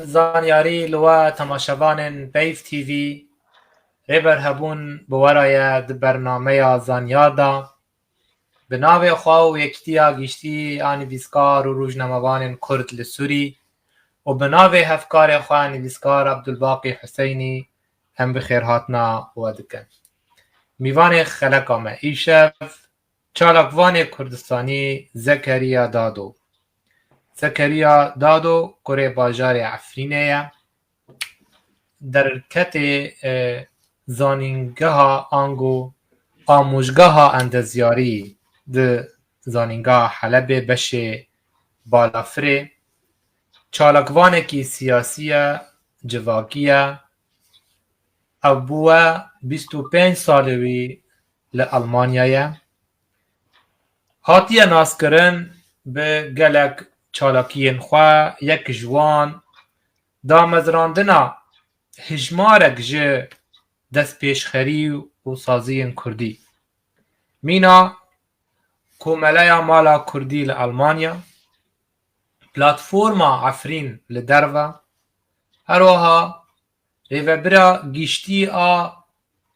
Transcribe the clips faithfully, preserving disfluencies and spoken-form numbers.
zanyarî li we temaşevanên Peyv T V. Rêber Hebûn bi we re ye di bernameya Zanyar de. Bi navê xwe û Yekîtiya Giştî a Nivîskar û Rojnamevanên Kurd li Sûrî û bi navê hevkarê xwe nivîskar Abdulbaqî Huseynî em bi xêrhatina we dikin. Mîvanê xeleka me îşev çalakvanê Kurdistanî Zekeriya Dado. Zekeriya Dado kurê bajarê Efrînê ye. Derketê, e, zanîngeha ango amûjgeha endezyarî di zanîngeha Helebê beşê balafirê. Çalakvanekî siyasî ye, civakî ye. Ew bûye bîst û pênc salê wî li Almanya ye. Hatiye naskirin bi gelek çalakiyên xwe, yek ji wan damezrandina hijmarek ji destpêşxerî û saziyên kurdî. Mîna Komeleya Mala Kurdî li Almanya, Platforma Efrîn li derve, her wiha rêvebira giştî a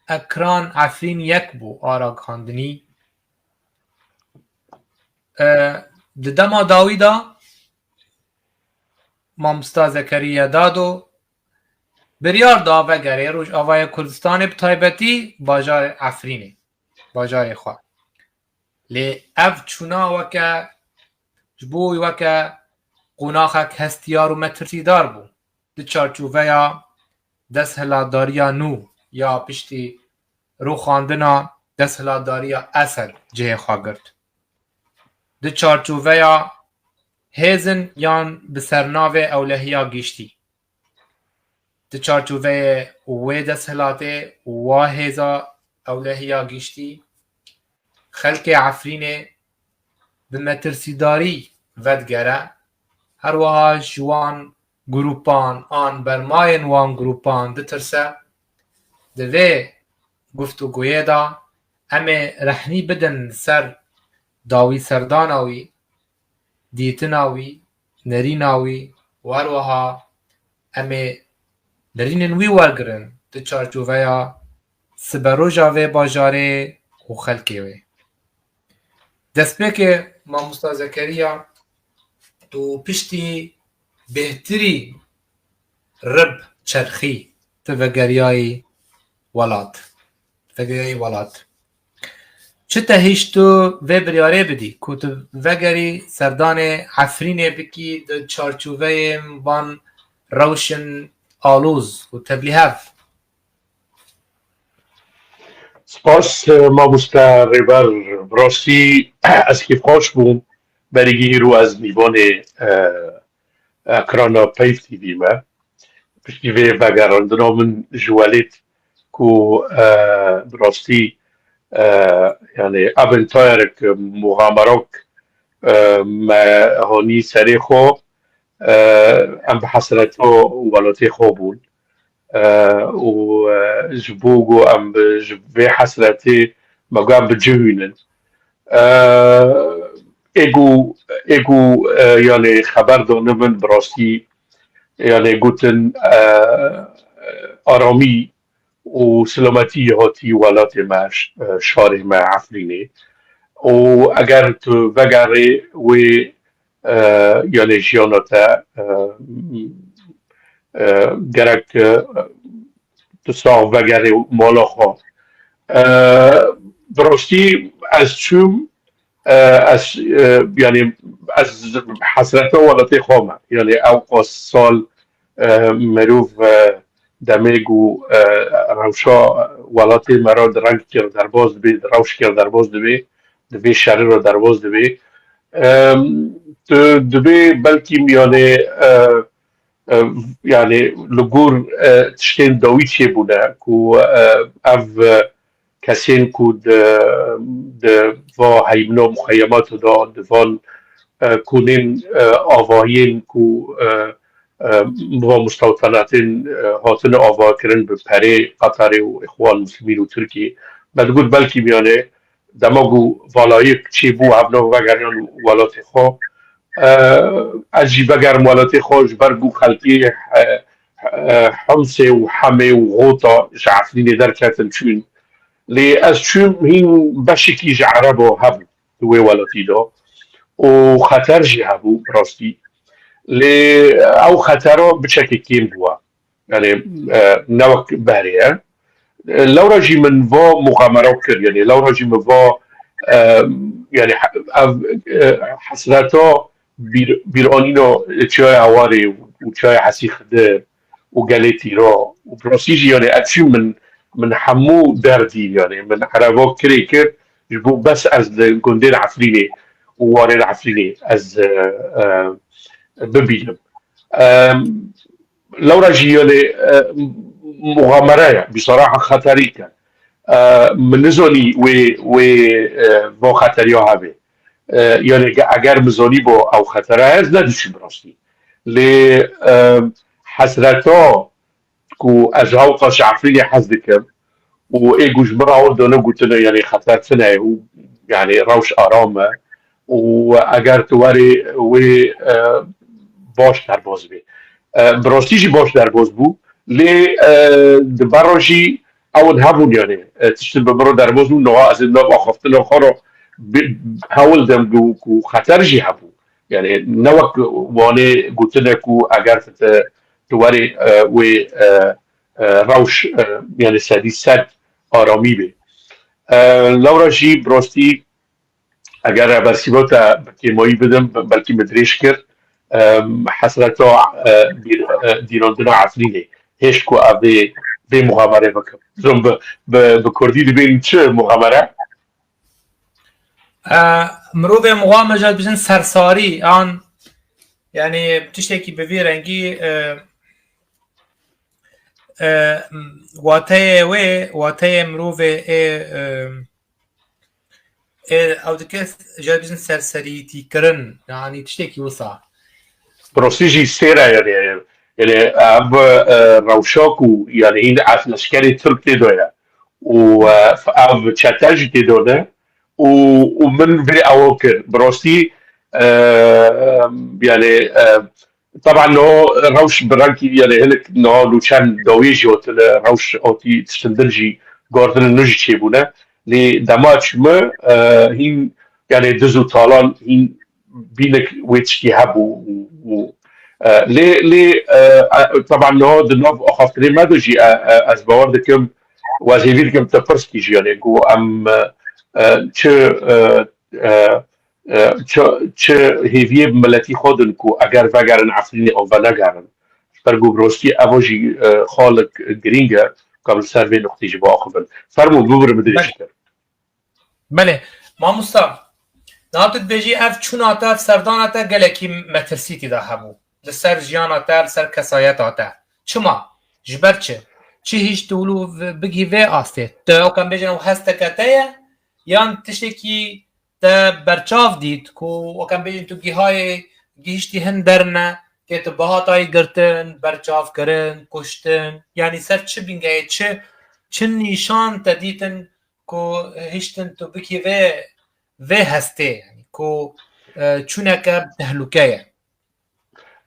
Ekran Efrîn yek bû a ragihandinî. E, di dema dawî de Mamosta Zekeriya Dado biryar da vegerê Rojavayê Kurdistanê, bi taybetî bajarê Efrînê, bajarê xwe. Lê ev çûna weke, ji bo wî weke qonaxek hestiyar û metirsîdar bû. Di çarçoveya desthilatdariya nû ya piştî rûxandina desthilatdariya Esed cihê xwe girt. Di çarçoveya hêzin yan bi sernavê ewlehiya giştî. Di çarçoveyê wê desthilatê û wa hêza ewlehiya giştî, xelkê Efrînê bi metirsîdarî vedigere, her wiha ji wan grûpan an bermayên wan grûpan ditirse. Di vê guftûgoyê de em ê rehnî bidin li ser dawîserdana wî, dîtina wî, nerîna wî û her wiha em ê nerînên wî wergirin di çarçoveya siberoja vê bajarê û xelkê wê. Destpêkê Mamosta Zekeriya, tu piştî bêhtirî rib çerxî tu vegeriyayî welat. Vegeriyayî welat. Çi te hişt tu vê biryarê bidî ku tu vegerî serdanê Efrînê bikî di çarçoveyê van rewşên aloz û tevlîhev? Spas, e, mamoste Rêber, bi rastî ez kêfxweş bûm. Berî îro ez mîvanê, e, ekrana Peyv T V me. Piştî vê vegerandina min ji welêt ku, e, bi rastî, e, yani eventayerek muxamerok, e, me hanî serê xwe, e, em bi hesreta welatê xwe bûn. E, û, e, ji bo ku em bi, ji vê hesretê me ku em bi cih wînin. E, ê ku, ê ku, e, yani xeber dane min bi rastî, yani gotin, e, aramî û silametî hatî welatê me, ş-, e, şarê me Efrînê. Û eger tu vegerê wê, e, yani jiyana te, e, e, gerek, e, tu sax vegerê mala xwe. E, bi rastî ez çûm, e, ez, e, yani ez hesreta welatê xwe me. Yani ew qas sal, e, merov, e, demê ku, e, rewşa welatê me re di rengekê re derbas dibe, di rewşekê re derbas dibe, di vê şerê re derbas dibe. Em, tu dibê belkî miyane, e, e, yani li gor, e, tiştên dawî çêbûne ku, e, ev, e, kesên ku di, di va heymina muxeyemata de, di van, e, konên, e, avahiyên ku, e, e, va mustewtenatên, e, hatine avakirin bi perê Qatarê û Îxwan Muslimîn û Tirkiyê. Me digot belkî miyane dema ku valayek çêbû, ev nav vegeriyan welatê xwe, E, ez jî vegerim welatê xwe ji ber ku xelkê, e, e, Himsê û Hemê û Xota ji Efrînê derketin çûn. Lê ez çûm hîn beşekî ji Erebo hebû di wê welatî de û xeter jî hebû bi rastî. Lê ew xetera biçekê kêm bû. Yani, e, ne wek berê ye. E, lewra jî min va muxamera kir, yani lewra jî min va, e, yani he-, ev, e, hesreta bîr-, bîranîna çiyaya Hewarê û çiyaya Hesî Xidir û gelê Tîra û bi rastî jî yani ev çî min, min hemû derdî yani min ereva kirê kir ji bo bes ez li gundên Efrînê û warên Efrînê ez, e, e, bibînim. E, Lewra jî yani, e, muxamere ye, bîsaraha xeterîk e. E, min nizanî wê, wê, e, va xeteriya hebe. E, yani ge-, eger min zanîbo ew xetere heye, ez nediçûm bi rastî. Lê, e, hesreta ku ez hewqa ji Efrînê hez dikim û ê ku ji min re hewldane gotine, yani xeter tune ye û yani rewş aram e û eger tu werê wê, e, baş derbas bê. E, bi rastî jî baş derbas bû. Lê, e, di ber re jî ew hebûn, yani, e, tiştin bi min re derbas bûn, niha ez ê nav axaftina xwe re bi-, hewl dem ku, ku xeter jî hebû. Yani, ne wek wanê gotine ku eger tu, tu, tu werê, e, wê, e, e, rewş, e, yani, sedî sed aramî bê. E, lewra jî bi rastî eger bersîva te bi kêmayî bidim, be-, belkî min dirêj kir, em, hesreta, e, bîr-, e, dîrandina Efrînê hêşt ku ev vê, vê muxamere bikim. Zom bi, bi, bi kurdî dibên çi muxamere? E, mirovê muxame jî dibêjin sersarî, an, yani tiştekî bi vî rengî, e, e, wateyê wê, wateyê mirovê ê, e, ê, ew dike jî dibêjin serserîtîkirin, yani tiştekî wisa. Bi rastî jî sêr e, yani, yani ev, e, rewşa ku, yani hîn ev leşkerê Tirk tê de ye û, e, ev çete jî tê de ne û, û min vê ewa kir. Bi rastî, e, yani, e, Taban niha rewş bi rengî, yani hinek niha nûçen dawiyê jî hatine, rewş hatî tiştin din jî guhardin nû jî çêbûne. Lê dema çûme, e, hîn, yani diz û talan hîn bînek wê tiştî hebû û, û, e, lê, lê, e, e, taban niha di nav axaftinê me de jî, e, e, ez bawer dikim, û ez hêvî dikim te pirs kî jî, yani ku em, e, e, çi, e, e, e, çi, çi hêviyê bi miletî xwe din ku eger vegerin Efrînê an venegerin. Ji ber ku bi rastî ev jî, e, xalek girîng e, ku em li ser vê nuqtê jî biaxivin. Fermo, bibir min dirêj kir. Belê. Mamosta, niha tu dibêjî ev çûna te, ev serdana te gelekî metirsî tê de hebû. Li ser jiyana te, li ser kesayeta te. Çima? Ji ber çi? Çi hişt tu wilo v-, bigihî vê astê? Tu, wek em bêjin, ew hesteke te ye? Yan tiştekî te berçav dît ku, wek em bêjin, tu gihayê, gihiştî hin derine, kê tu bihatayî girtin, berçavkirin, kuştin, yanî ser çi bingehê, çi, çi nîşan te dîtin ku hiştin tu bikî vê, vê hestê, yanî ku, e, çûneke tehlûke ye?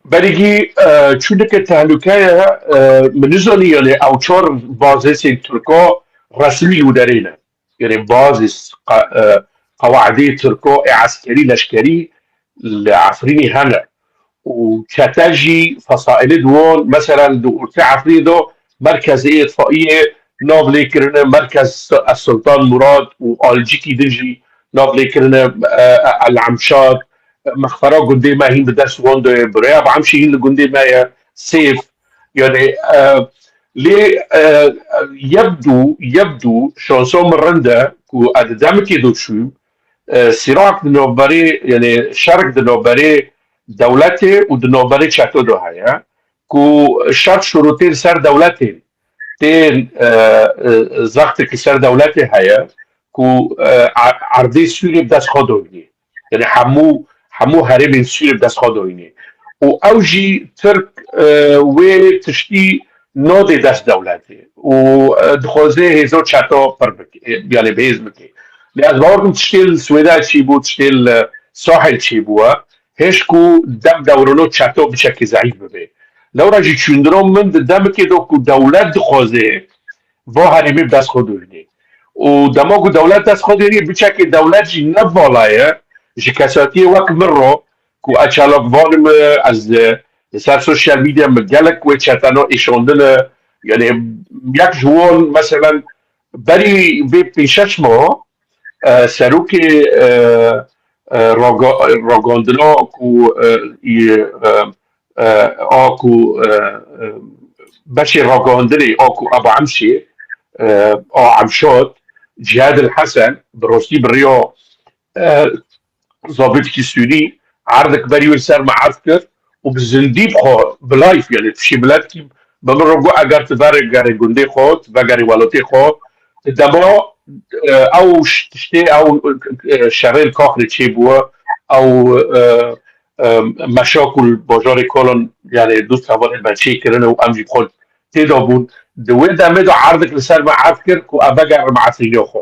Berî, e, çûneke tehlûke ye, e, min nizanî, yanî ew çar bazêsên Tirka resmî li derê ne. Yani bazê s-, qa-, e, qewaidê Tirka ê eskerî, leşkerî li Efrînê hene. Û çete jî fesaîlê di wan, meselen di ortê Efrînê de merkezê îtfaiyê nav lê kirine, merkez S-, Sultan Murad û alcikî din jî nav lê kirine, e, e, El Emşad, mexfera gundê me hîn bi dest wan de ye, birêya bi Emşî hîn li gundê me ye, Sêf, yani, e, lê, e, yebdû, yebdû, şansa min rind e ku ez di demekê de çûm, e, sîrak di navberê, yani şerk di navberê dewletê û di navberê çeto de heye, ku şert şurûtên ser dewletê tên, e, e, zextek li ser dewletê heye, ku, e, er-, erdê Sûriyê bi dest xwe doyinê. Yani hemû, hemû herêmên Sûriyê bi dest xwe doyinê. Û ew jî Tirk, e, wê tiştî nadê dest dewletê. Û, e, dixwaze hêza çeta pir bike, e, yani bihêz bike. Lê ez bawer dikim tiştê li Swêdayê çêbû, tiştê li Sahel çêbûye. Hêj ku dem dewrino çeto biçekî zeîf bibe. Lewra jî çûndino min di demekê de ku dewlet dixwaze va herêmê bi dest xwe dûrînê. Û dema ku dewlet dest xwe dêrî, biçekê dewlet jî ne vala ye, ji kesatiyê wek min ro, ku ez çalakvan im, ez, e, li ser sosyal medya min gelek wê çeteno êşandine, yani yek ji wan, meselen, berî vê pênc şeş meha, e, serokê, e, e, raga-, ragandina ku, e, î, e, e, a ku, e, e, beşê ragandinê a ku Eba Emşê, e, a Emşad, Cihad El Hesen, bi rastî bi riya, e, zabitîkî Sûrî erdek berî wê ser me erd kir û bi zindî bi xwe, bi live, yani piştî miletkî bi min re got, eger tu vegerî gundê xwe, tu vegerî welatê xwe, di dema, e, ew ş-, tiştê ew, e, şerê li Kaxirê çêbûye, ew, e, e, meşa ku li bajarê Kolan, yani du sevalên me çêkirine û em jî bi xwe tê de bûn. Di wê demê de erdek li ser me erd kir ku ev vegerim Efrînê xwe.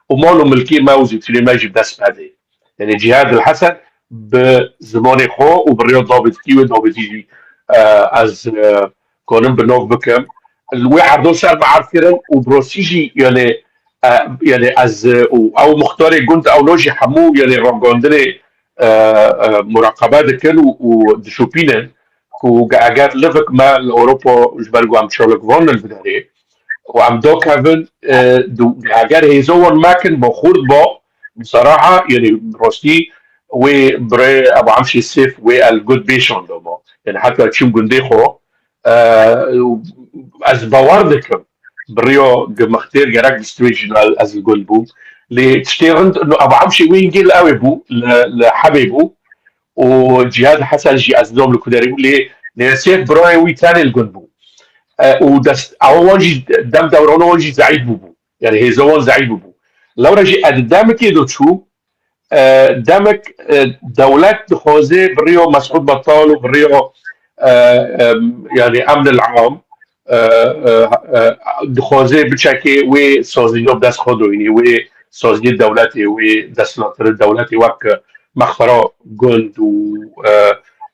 Û mal û milkê me û zîtirê me jî bi dest me dê. Yani Cihad El Hesen bi zimanê xwe û bi rêya Dawidkî wê Dawidî jî, e, ez, e, kanim bi nav bikim. Li wê erdo ser me erd kirin û bi rastî jî, yani, e, yani ez, e, û ew muxtarê gund ewlo jî hemû, yani ragandinê, e, e, muraqebe dikin û, û dişopînin ku ge-, eger livik me li Ewropa ji ber ku em çalakvan li derê û em dakevin, e, du-, eger hêza wan mekin, bo xurt bo, bisaraha, yani rastî wê birê Eba Emşê Sêf wê el gund bêşan doma. Yani heta çûm gundê xwe, e, ez bawer dikim. Bi riya ge-, mixtêr gerek bistûyê jî ez li gund bûm. Lê tiştê rind, no, Eba Emşê wê hingê li ewê bû, li, li Hebê bû. Û Cihad Hesen jî ez dom li ku derê bû. Lê, lê Sêf birayê wî tenê li gund bû. E, û dest, ew wan jî dem dewrana wan jî zeîf bûbû. Yani hêza wan zeîf bûbû. Lewra jî ez demekê de çû, e, demek, e, dewlet dixwaze bi riya Mesûd Betal û bi riya, e, e, yani emn el am, e, e, e, dixwaze biçekê wê sazîna bi dest xwe doyînê, wê sazînê dewletê, wê desthilatdarê dewletê wek mexfera gund û, e,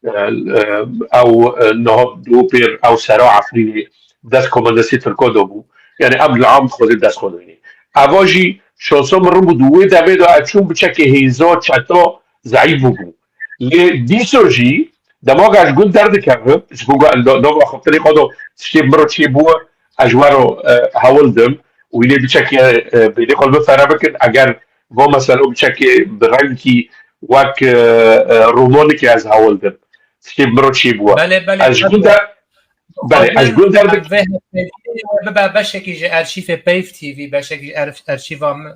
e, e, ew, e, niha dû pêr ew sera Efrînê dest komandesê Tirka de bû. Yani emn el am dixwaze bi dest xwe doyînê. Eva jî şansa min rind bû, di wê demê de ez çûm biçekê hêza çeta zeîf bûbû. Lê dîso jî dema ku ez ji gund derdikevim, ji bo ku ez nava xiftinê xwe de tiştê bi min re çêbûye, ez ji we re, e, hewl dim û wînê biçekê, e, bêdê xwe li min fere bikin, eger va meselo biçekê bi rengekî wek, e, e, romanekê ez hewl dim. Tiştê bi min re çêbûye. Belê, belê, Ez ji gund belê. der-, belê, ez ji gund derdik- Vê hevpeyvînê bibe beşekî ji erşîfê Peyv T V, beşekî ji er-, erşîva min,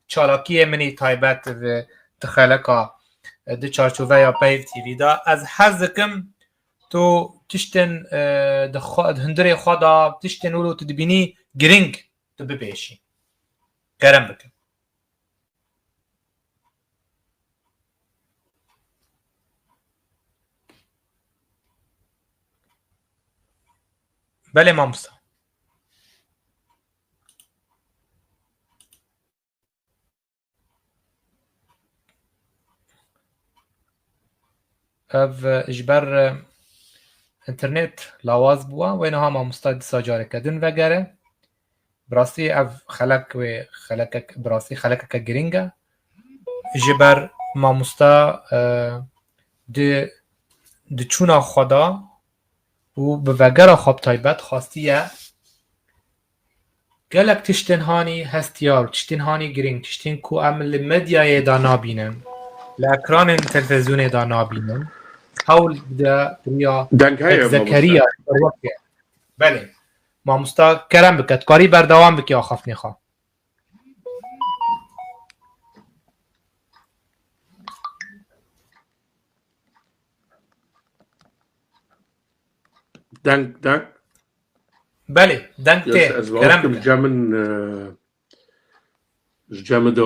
çalakiyê min î taybet di, di xeleka, di çarçoveya Peyv T V de. Ez hez dikim tu tiştên, e, di xwe, di hundirê xwe de, tiştên wilo tu dibînî giring tu bibêjî. Kerem bikin. Belê mamosta. Ev, e, ji ber, e, înternet lawaz bûye, wê niha mamosta dîsa careke din vegere. Bi rastî ev xelek wê xelekek, bi rastî xelekeke girîng e. Ji ber mamosta, e, di, di çûna xwe de û bi vegera xwe bi taybet xwestiye gelek tiştên hanî hestiyar, tiştên hanî girîng, tiştên ku em li medyayê de nabînin, li ekranên televîzyonê de nabînin, hewl bide bi riya Deng heye, Kek Zekeriya, mamoste. Serwekê. Belê. Mamosta kerem bike, tu karî berdewam bikî axaftinê xwe. Deng, deng. Belê, deng tê. Yes, ez bawer dikim, cem min, e, ji cem min de.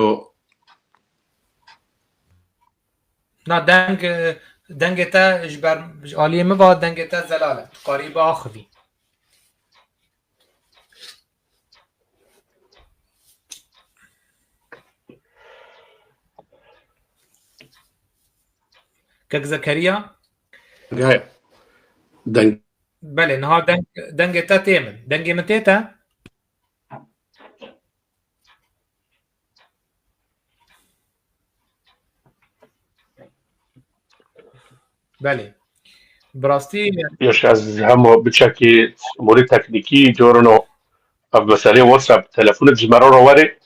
Na, deng, e, dengê te ji ber, ji aliyê min ve dengê te zelal e. Tu karî biaxivî. Kek Zekeriya? Gaya. Deng. Belê, niha deng, dengê te tê min. Dengê min tê te? Belê. Bi rastî. Yaş ez hema biçekî morî teknîkî corino ev meselê WhatsApp telefonê ji me re were.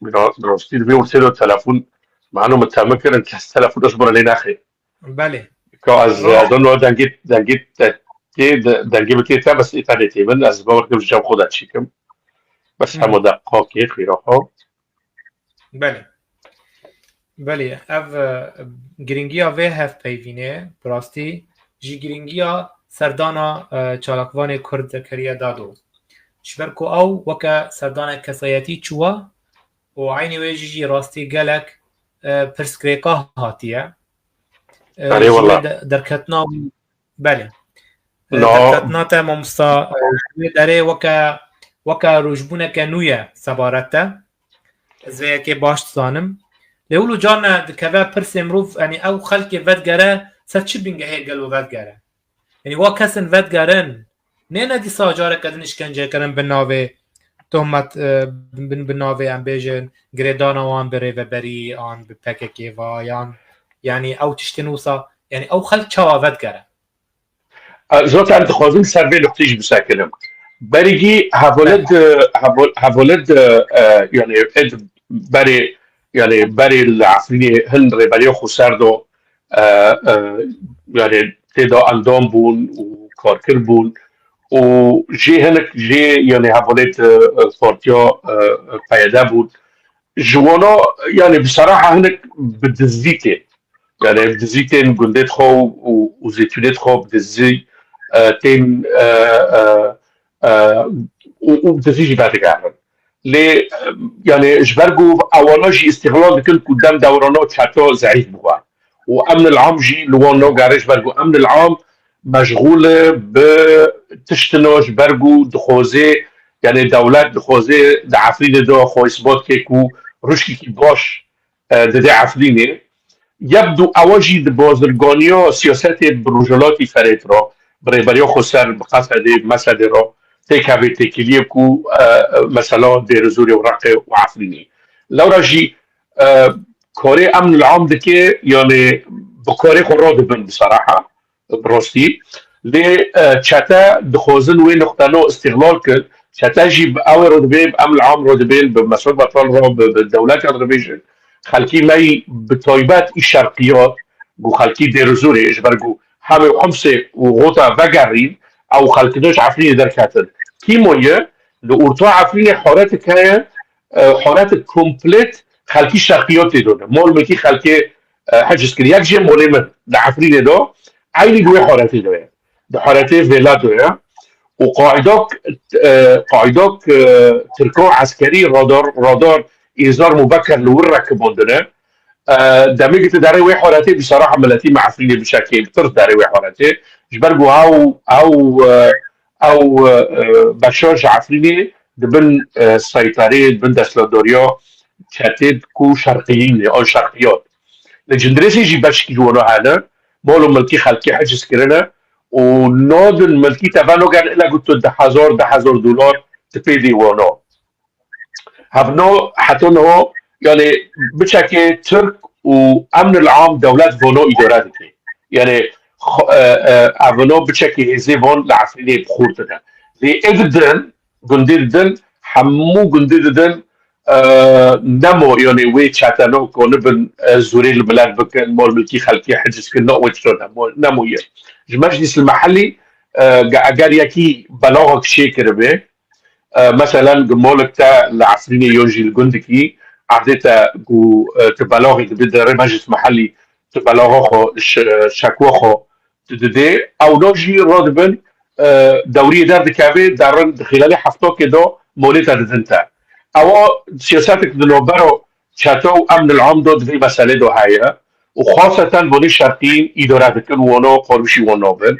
Bi ra-, bi rastî divê wirsê de telefon mano min teme kirin kes telefon ez bira lê naxê. Belê. Ka ez ez no dengê dengê te tê de- dengê min tê te bes îfade tê min ez bawer kim ji cem xwe de çîkim. Bes hema deqqa kê xîra xwe. Belê. Belê, ev e, girîngiya vê hevpeyvînê, bi rastî jî girîngiya serdana e, çalakvanê Kurd Zekeriya Dado. Ji ber ku ew weke serdanek kesayetî çûwa û eynî wê jî jî rastî gelek e, pirsgirêka hatiye. E, Erê ji wela. Wê de- derketina wî, belê. E, No. Derketina te mamosta e, ji wê derê weke, weke rojbûneke nû ye sebaret te. Ez vê yekê baş dizanim. Lê wilo carne dikeve pirsê mirov, yanî ew xelkê vedigere ser çi bingehê gelo vedigere? Yanî wa kesin vedigerin, nêne dîsa careke din îşkence kirin bi navê tohmet, e, bin, bi navê em bêjin girêdana wan bi rêveberî an bi P K K va yan, yanî ew tiştên wisa, yanî ew xelk çawa vedigere? Zaten dixwazim ser vê nuqtê jî bisekinim. Berî hevolê di, hevo- hevolê di, e, yani ed berê, yani berê li Efrînê hin rêberiya xweser do, e, e, yani tê de endam bûn û karkir bûn û jê hinek jê yani hevolê di, e, partiya, e, P Y D bûn. Ji wana, yani bi seraha hinek bi dizî tên. Yani bi dizî tên gundê xwe û, û, û zêtûnê xwe bi dizî, e, tên, e, e, e, û, û bi dizî jî vedigerin. Lê, e, yani ji ber ku ewana jî îstîxlal dikin ku dem dewrana çeto zeîf bû. Û emn el am jî li wan nagere ji ber ku emn el am meşxûl e bi tiştino ji ber ku dixwaze, yani dewlet dixwaze di Efrînê de xwe îsbat ke ku ruşkekî baş, e, dide Efrînê. Yek du ewa jî di bazirganiya siyasetê bi Rojhilatî Ferêt re, bi rêberiya xweser, bi Qesedê, Mesedê re têkevê têkiliyê ku, e, mesela Dêrizorê û Reqê û Efrînê. Lewra jî, e, karê emn el am dike, yani bi karê xwe radibin bi seraha. Bi rastî. Lê, e, çete dixwazin wê nuqteno îstîxlal kin. Çete jî bi ew re dibê, bi emn el am re dibên, bi Mesûd Batal re, bi, bi dewleta re dibêjin. Xelkî me yî bi taybet î şerqiyat, ku xelkî Dêrizorê, ji ber ku Hemê û Himsê û Xota vegerîn, ew xelkî ji Efrînê derketin. Kîmo ye, li orta Efrînê haretek heye, e, haretek komplet xelkî şerqiyatê de ne. Mal milkî xelkê, e, heciz kir. Yek jê molê min di Efrînê de, eynî di wê haretê de ye. Di haretê vêla de ye. Û qaîdak, e, qaîdak, e, tirkan eskerî radar, radar Êzar Mubeker li wir rekibandine. E, demê ku tu derê wê haretê bi seraha miletî me Efrînê biçekê, bi tirs derê wê haretê. Ji ber ku ew, ew, e, ew, e, beşa ji Efrînê di bin, e, seyterê, di bin desthilatdariya çetê ku şerqiyî ne, an şerqiyat. Li Cindirêsê jî beşkî ji wana hene, mal û milkî xelkê heciz kirine û nadin milkî te venogerin ila ku tu di hezar, di hezar dolar tu pê dê wana. Hevno heta niha, yani biçekê Tirk û emn el am dewlet vano îdare dike. Yani xo- e, e, evno biçekê hêzê van li Efrînê bi xurt dide. Lê ê didin, gundê didin, hemû gundê didin, e, nemo, yani wê çeteno konibin, e, zûrê li milet bikin, mal milkî xelkê heciz kin, ne wê tişta nemo, nemo ye. Ji meclîs li mehellî, e, ge- eger yekî belaxek çê kiribe, e, meselen, ku molek te li Efrînê yon jî li gundikî, erdê te ku, e, tu belaxê dibî derê meclis mehellî, tu belaxa xwe, ş- şekwa xwe tu didê, ewna jî radibin, e, dewriyê derdikevê, derin di xîlalê heftokê de molê te didin te. Ewa siyasetek di navbera çete û emn el am de di vê meselê de heye û xaseten bonê şerqiyîn îdare dikin, wana qarwişî wan nabin.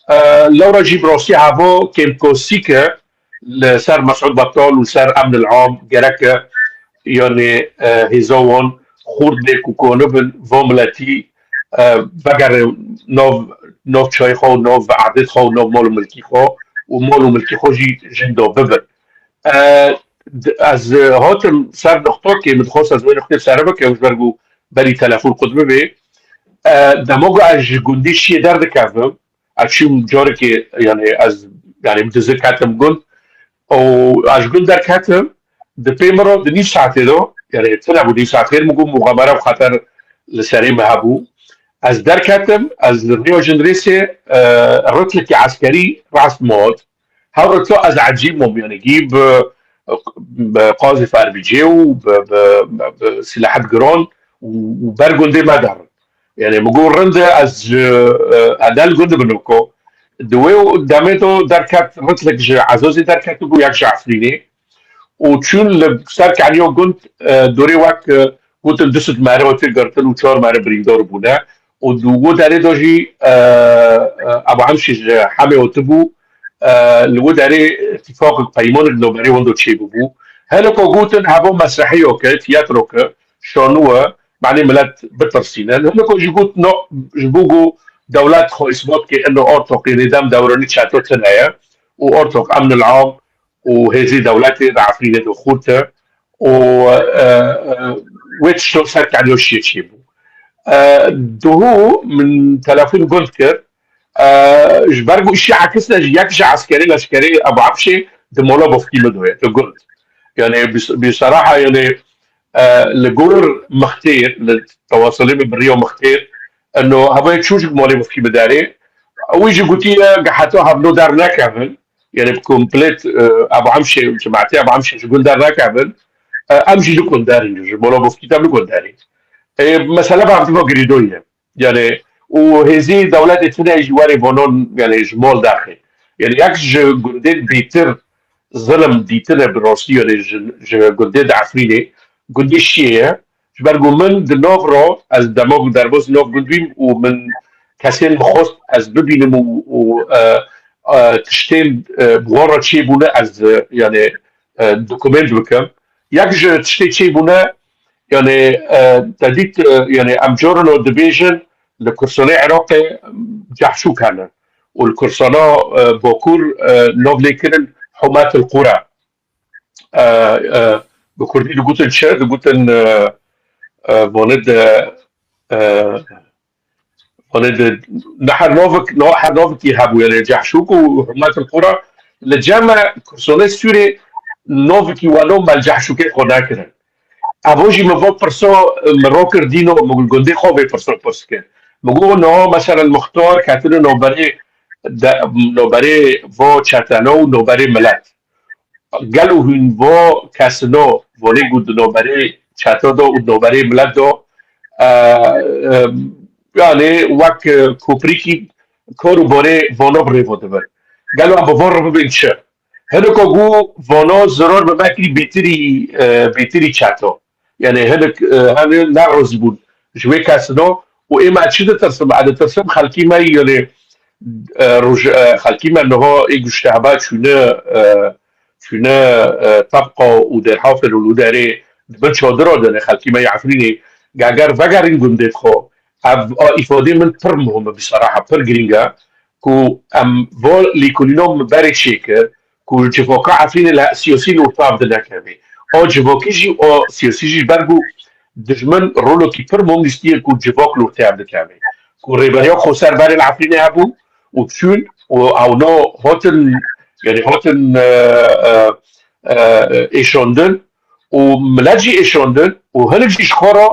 E, lewra jî bi rastî heva kêmkosîk e li ser Mesûd Batal û ser emn el am gerek e, yani, e, hêza wan xurt bê ku konibin va miletî, e, vegerin nav, nav çayê xwe û nav erdê xwe û nav mal û milkî xwe û mal û milkî xwe jî jin de bibin. E, d-, ez, e, hatim ser nuqtokê, min dixwest ez wê nuqtê sere bikim, ji ber ku berî telefon qut bibê. E, dema ku ez ji gundî şiyê derdikevim, ez çûm carekê, yani ez, yani min dizik ketim gund û ez ji gund derketim, di pê min re di nîv saetê de, yani tune bû nîv saet xêr min got muxabere û xeter li serê min hebû. Ez derketim, ez li rêya Cindirêsê, e, ritlekî eskerî rast min hat. Her rita ez ecîb mam, yani gî bi, bi qazê ferbîcê û bi, bi, bi, bi silahet giran û, û ber gundê me derin. Yani min got rind e ez ji, e, edel gund binoka. Di wê demê de derket, ritlek ji Ezazê derketibû, yek ji Efrînê. Û çûn li ser keniya gund, e, dorê wek, e, gotin du sed mere tê girtin û çar mere birîndar bûne. Û di wê derê de jî, e, e, Ebu Emşê ji Hemê hatibû, e, li wê derê îtîfaqek, peymanek navberê wan de çêbûbû. Hinek gotin heva mesrehiyeke, tiyatroke, şanû e, manê milet bitirsînin. Hinek jî got, no, ji bo ku dewlet xwe îsbat ke, ino artoqê nêdem dewranî çeto tune ye û artoq emnil am û hêzê dewletê di Efrînê de xurt e û, e, e, wê tişto ser keniya şiyê çêbû. E, duhû min telefon gund kir, e, ji ber ku îşî ekis ne, ji yek ji eskerê leşkerê Ebu Emşê di mala bofkî min de ye, di gund. Yani bi, bi seraha yani, e, li gor mixtêr, li tewasilê min bi riya mixtêr, eno hevayê çû ji malê bofkî min derê, wî jî gotiye, heta hevno dernekevin, yani komplet, e, Ebu Emşê, cemaetê Ebu Emşê ji gund dernekevin, e, em jî nikon derin, ji mala bofkî de nikon derê. E, mesele bi hevdî girêdayî ye. Yani, û hêzî dewletê tune jî werê vanan, yani ji mal derxê. Yani yek ji gundên bêtir zilm dîtine bi rastî, yani ji, ji gundê di Efrînê, gundê Şiyê ye. Ji ber ku min di nav re, ez dema ku derbas nav gund bîm û min kesên min xwest ez bibînim û, û, e, e, tiştên, e, bi wan re çêbûne ez, e, yani, e, dokument bikim. Yek ji tiştê çêbûne, yani, e, te dît, e, yani em carino dibêjin li Kursanê Iraqê cehşûk hene û li Kursana, e, Bakur, e, nav lê kirin Humat el Qura. E, e, bi kurdî digotin çi? Digotin, e, e, vanê de, e, vanê de ne her navik, ne her navikî hebû, yani cehşûk û Humat el Qura. Li cem me Kursanê Sûrê navikî wano me li cehşûkê xwe nekirin. Evo jî min va pirsa, min rakir dîno, min gundê xwe vê pirsa pirs kir. Min got, niha meselen muxtar ketine navberê de, navberê va çetena û navberê milet. Gelo hûn va kesino, vanê ku di navberê çete de û navberê milet de, e, e, yani wek, e, koprîkî kar û barê vana bi rêva dibin. Gelo em bi van re bibên çi? Hinek got vana zirar bi me kirî bêtirî, e, bêtirî çeto. Yani hinek, e, hene nerazî bûn ji wê kesino û ê me çi ditirsim? Ez ditirsim xelkî me, yani, e, roj-, e, xelkî me niha ê guştehba çûne, e, çûne, e, Tebqa û Dêrhafir û li derê di bin çadira de ne, xelkî me yê Efrînê, geger vegerin gundê xwe. Ev, a, îfadê min pir muhim e, bi seraha pir girîng e. Ku em va lêkolîna min berê çêkir, ku civaka Efrînê li siyasî li orta ev dinekeve. O civakî jî, o siyasî jî ber ku dijmin rolekî pir mom lîstiye ku civak li orta ev dikeve. Ku rêberiya xweser berê li Efrînê hebû û çûn û ewna hatin, yani hatin, e, e, e, êşandin û milet jî êşandin û hinek jî ji xwe re,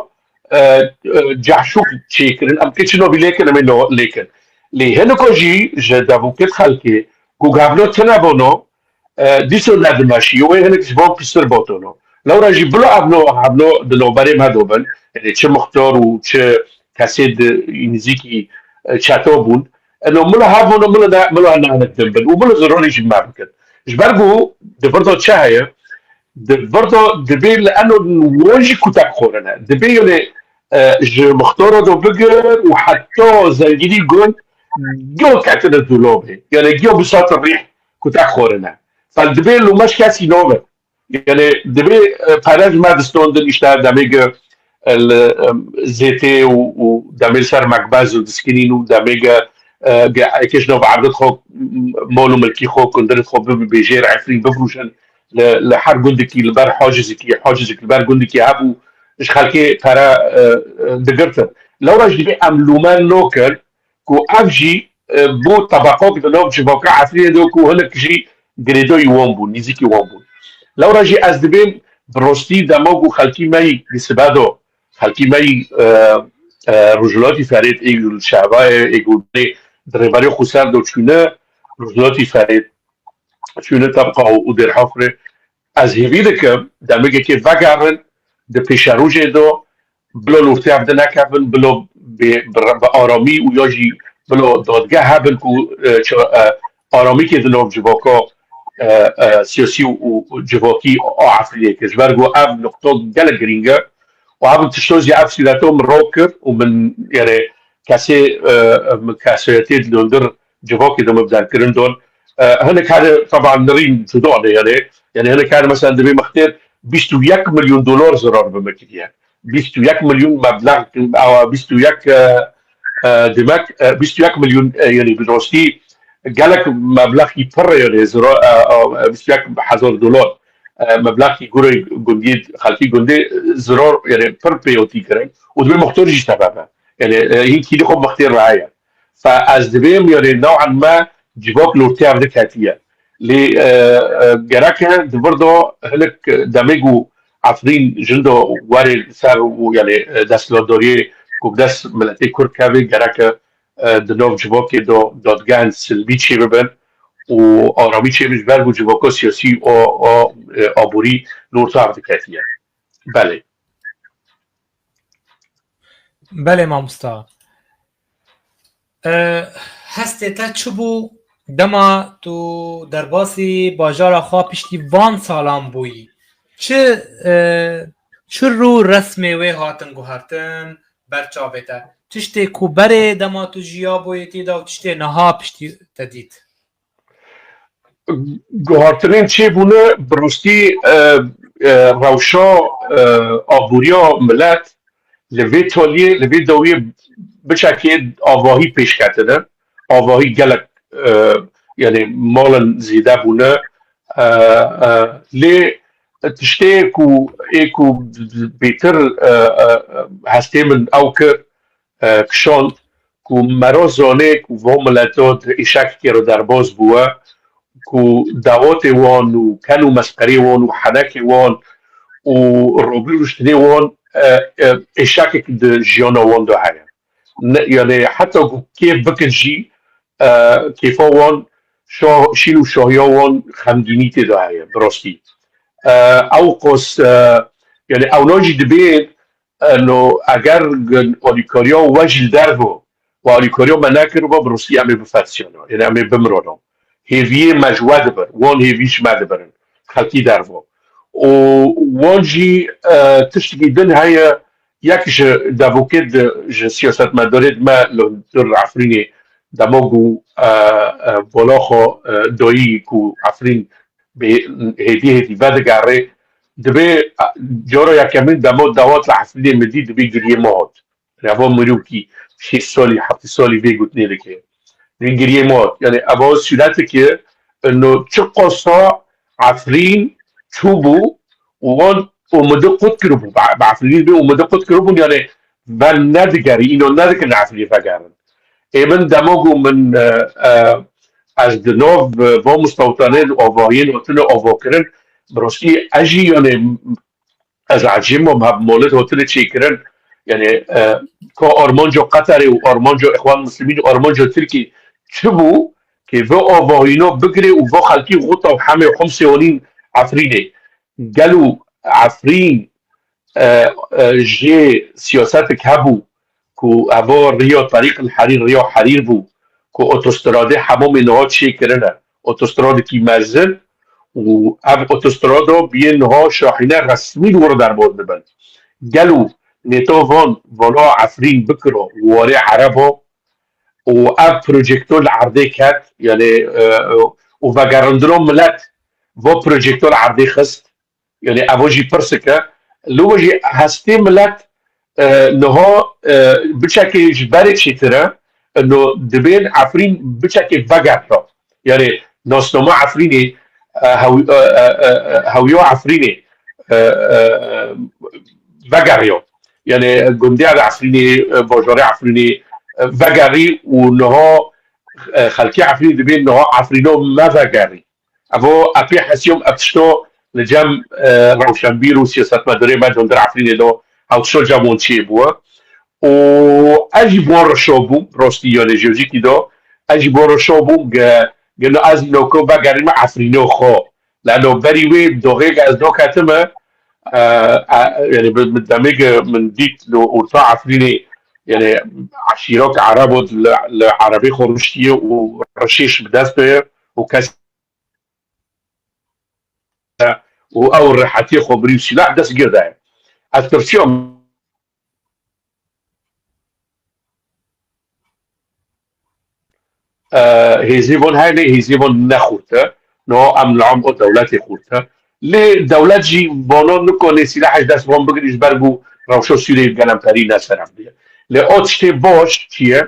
e, e, cehşûk çêkirin. Em kê çi navî lêkin, em ê no-, lêkin. Lê hiniko jî ji devûkêt xelkê ku gavno tine bono, e, dîso nedimeşî, wê hinek ji van pîstir botono. Lewra jî bila evno, evno di navberê me do bin, yani çi muxtar û çi kesê di nizîkî, e, çeto bûn. Eno mila hev bono, mila ne, mila ne hinek din bin û mila zironî jî me bikin. Ji ber ku di vir de çi heye? Di vir de dibê li eno wan jî kutek xorine. Dibê yani, e, ji muxtara do bigir û heta zengînî gund giyo ketine dolabê. Yani giyo bisatin rîh kutek xorine. Fel dibê lûmeş kesî nabe. Yani dibê, e, pere ji me distondin, işte demê ki li, em, zêtê û, û demê li ser mekbez û diskinîn û demê ge, e, ge, eke ji nav erdê xwe, m-, mol û milkî xwe, kundirê xwe bibin bêjêr Efrîn bifrûşin li, li her gundikî li ber hacizikî, hacizek li ber gundikî hebû, ji xelkê pere, e, e, digirtin. Lewra jî divê em lûmen nokin ku ev jî, e, bû tebaqok di nav civaka Efrînê de ku hinek jî girêdayî wan bûn, nîzîkî wan bûn. Lewra jî ez dibêm bi rostî dema ku xelkî me yî li Sibedo, xelkî me yî, e, e, Rojhilatî Ferêt, ê ku li Şehbayê, ê ku di rêberê xwe ser de çûne, Rojhilatî Ferêt, çûne Tebqa û, û Dêrhafrê, ez hêvî dikim, demekekê vegerin, di pêşerojê de, bilo li ortê hev de nekevin, bilo bi, bi, bi aramî û ya jî bilo dadgeh hebin ku, e, ça-, e, aramîkê di nav civaka, e, e, siyasî û, û civakî a Efrînê kir. Ji ber ku ev nuqta gelek girîng e û ev tişto jî ev sûreto min ro kir û min, yani, kesê, e, min kesayetê di hundir civakê de min bi derkirin don. E, hinek hene, teban nirîn cuda ne, yani, yani hinek hene, mesela, divê mixtêr bîst û yek milyon dolar zirar bi me kiriye. Bîst û yek milyon meblex, awa bîst û yek, e, e, demek, e, bîst û yek milyon, e, yani bi rastî gelek meblexî pir, yani zira, e, e, bîst û yek hezar dolar, e, meblexî gurê gundî, xelkî gundê zirar, yani pir pêwatî kirin. Û divê muxtar jî tebe be. Yani, e, hîn kîlî xwe muxtêr re heye. Fe ez dibêm, yani, new'an me civak li ortê hev de ketiye. Lê, e, e, gereke di vir de hinek demê ku Efrîn jin de were ser û, yani, e, desthilatdariyê ku bi dest miletê Kurd keve, gereke, e, di nav civakê de dadgehên silmî çêbibin û aramî çêbin, ji ber ku civaka siyasî û, û, e, aborî li orta hev diketiye. Belê. Belê mamosta. E, hestê te çi bû dema tu derbasî bajara xwe piştî van salan bûyî? Çi, e, çi rû resmê wê hatin guhertin ber çavê te? Tiştê ku berê dema tu jiya bûyê tê de û tiştê niha piştî te dît? Guhartinên çêbûne bi rastî, e, e, rewşa, e, aboriya milet li vê taliyê, li vê dawiyê biçekê avahî pêş ketine. Avahî gelek, e, yani malin zêde bûne. E, e, lê tiştê ku ê ku bêtir, e, e, hestê min ew kir, e, kişand ku mera zanê ku van mileta di êşekekê re derbas bûye, ku dawatê wan û ken û mesqerê wan û henekê wan û robî rûştinê wan, e, e, êşekek di jiyana wan de heye. Ne, yani heta ku kêf bikin jî, e, kêfa wan şa-, şîn û şahiya wan xemgînî tê de heye, bi rastî. E, ew qas, e, yani ewna jî dibên, e, no, eger alîkariya we jî li derve, we alîkariya me nekiriba, bi rastî em ê bifetisiyana, yani em ê bimirana. Hêviyê me ji we dibir, wan hêvî ji me dibirin, xelkî derve. Û wan jî, e, tiştekî din heye, yek ji devokê di, ji siyasetmedarê di me li hundir Efrînê dema ku, e, e, vala xwe, e, dayî ku Efrîn bê hêdî hêdî vedigerê, dibê, e, cara yekemîn dema dawat li Efrînê min dî, dibê giriyê me hat. Reva mirokî şêst salî, heftê salî vê gotinê dike. Dibê giriyê me hat. Yani eva sûreteke, ino çi qasa Efrîn çûbû û wan umidi qut kiribû. Bi, bi Efrînî bê umidi qut kiribûn, yani ven nedigerî, îno nedikin Efrînê vegerin. Ê min dema ku min, e, e, ez di nav, e, van mistewtanên avahiyên hatine avakirin, bi rastî ez jî, yani, ez ecêb mam, hev molet hatine çêkirin. Yani, e, ka armanca Qeterê û armanca Îxwan Muslimîn û armanca Tirkî çi bû, kê vê avahîna bigirê û va xelkî Xuta û Hemê û Xumsê anîn Efrînê. Gelo Efrîn, e, e, jê siyasetek hebû ku eva riya Terîq el Herîr, riya Herîr bû, ku otostradê hemamê niha çêkirine. Otostradekî mezin û ev otostrada biyê niha şahîne resmî li wir derbas dibin. Gelo nêta van vala Efrîn bikira warê Ereba û ev projektor li erdê ket, yani, e, û vegerandina milet va projektor erdê xist, yani eva jî pirsik e. Lê we jî hestê milet e, niha, e, biçekê ji berê çêtir e, no dibên Efrîn biçekê vegeriya. Yani nasnama Efrînê, e, hew-, e, e, e, e, hewiya Efrînê, e, e, vegeriya. Yani gundiya de Efrînê, e, bajarê Efrînê, e, vegerî û niha, e, xelkê Efrînê dibên niha Efrîno me vegerî. Evo epê hesiyom ev tişto li cem, e, rewşenbîr û siyasetmedarê me di hundir Efrînê de ew tişto cem wan çêbû. Û ez jî bo reşo bûm, rostî yanê jeojîkî de, ez jî bo reşo bûm ge, gelo ez noko vegerîme Efrîno xwe. Lano berî wê doxê ge ez doketime, e, e, yani bi, bi demê ge min dît li orta Efrînê, yani eşîrok Erebo li, li Erebê xwe rûştiye û reşêş bi dest de ye û kes û ew rehetiyê xwe birî û sîlah dest gir daye. Ez tirsiyam. E, hêzî von hene, hêzî von ne xurt e. No em li em o dewletê xurt e. Lê dewlet jî bono nikone sîlahê ji dest wan bigirî ji ber ku rewşa Sûriyeyê gelemperî ne seref diye. Lê o tiştê baş çi ye?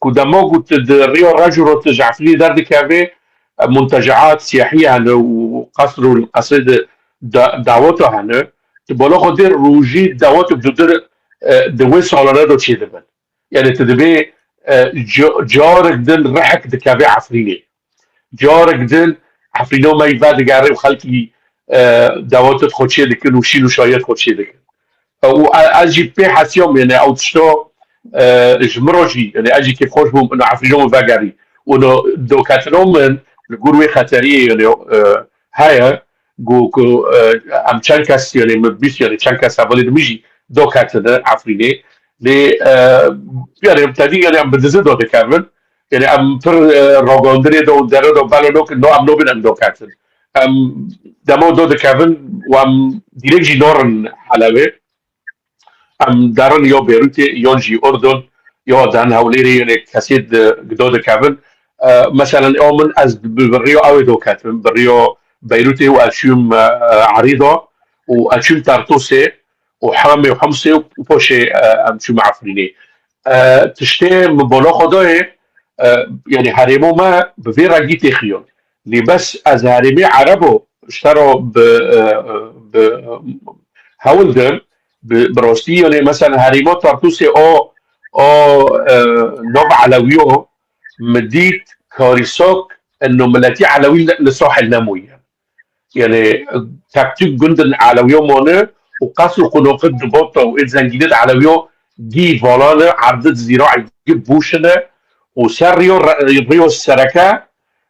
Ku dema ku tu di riya roj û rotij Efrînê derdikeve, e, muntecaat siyahî hene û qesr û qesrê de da-, daweta hene. Tu bala xwe dê rojî dawet bi dudir, e, di wê salane de çêdibin. Yani tu dibê, e, ca-, carek din rehek dikeve Efrînê. Carek din Efrîno me yî vedigere û xelkî, e, dawetê xwe çê dikin û şîn û şayet xwe çê dikin. E, û e-, ez jî pê hesiyam, yani ew tişto, e, ji min re jî, yani ez jî kêfxweş bûm, ina Efrîno min vegerî. Û no doketino min li gor wê xeteriyê, yani, e, heye, ku, ku, e, em çend kes, yani min bîst, yani çend kes hevalê di min jî doketine Efrînê. Lê, e, yani, tedî, yani, em bi dizi do dikevin. Yani, em pir, e, ragandinê do, dere do, belo nokin, no, em nobin em doketin. Em demo do dikevin û em dirêk jî norin Helebê. Em derin yo Beyrûtê, yon jî Urdun, yo derin Hewlêrê, yani, kesê di, do dikevin. E, meselen, o min ez bi, bi riyo ew ê doketim, bi riyo Beyrûtê û ez çûm, e, e, Erîda û ez çûm Tartûsê û Hamê û Himsê û poşê, e, em çûme Efrînê. E, tiştê min bono xwe dayê, e, yani herêmo me bi vê rengî têxiyon. Lê bes ez herêmê Erebo ji te re bi, e, bi hewl dim, bi, bi rostî, yani mesela herêma Tartûsê o, o, e, nov Elewiyo min dît karîsok eno miletî Elewî li, li sahil nemoye. Yani, tek tûk gundin Elewiyo mane û qesr û qonoqit di bota û ê zengînit Elewiyo gî valane, erdit zîraî gî bûşine û ser riyo, riyo sereke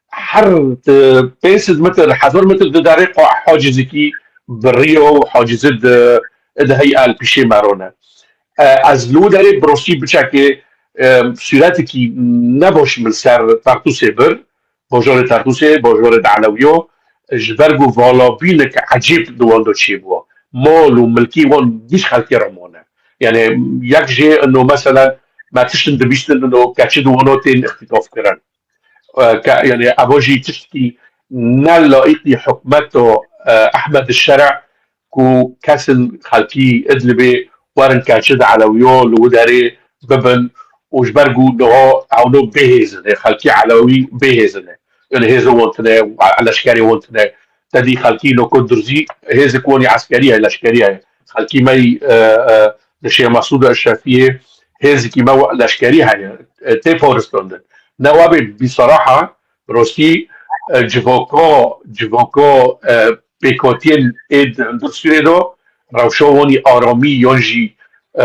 her, e, pênc sed metr, hezar metr di derê qo-, hacizikî bi riyo û hacizi di, di hey el pîşê merone. E, ez li derê birostî biçekê, e, sûretikî nebaş min ser Tartûsê bir, bajarê Tartûsê, bajarê di Elewiyo, ji ber ku valabînek ecêb di wan de çêbû. Mal û milkê wan giş xelkê re mane. Yani yek jê ino mesela me tiştin dibîstin ino keçi di wana tên îxtîtaf kirin. E, ke, yani eva jî tiştkî ne laîqî hikûmeta, e, Ehmed Şer'a ku kesin xelkî Idlibê werin keçi di Elewiyo li wî derê bibin û ji ber ku niha ewno bêhêz in, ê xelkî Elewî bêhêz in. Yani hêzê wan tune, leşkerê wan tune. Tedî xelkî noko durzî hêzik wan yê eskerî heye, leşkerî heye. Xelkî me yî, e, e, li Şêx Mesûd Eşrefiyê hêzikî me wa-, leşkerî heye. E, tê paristandin. Ne wabê bîsaraha, rostî, e, civaka, civaka, e, pêkhatiyên ê di hundir Sûriyê de rewşa wan î aramî yan jî, e,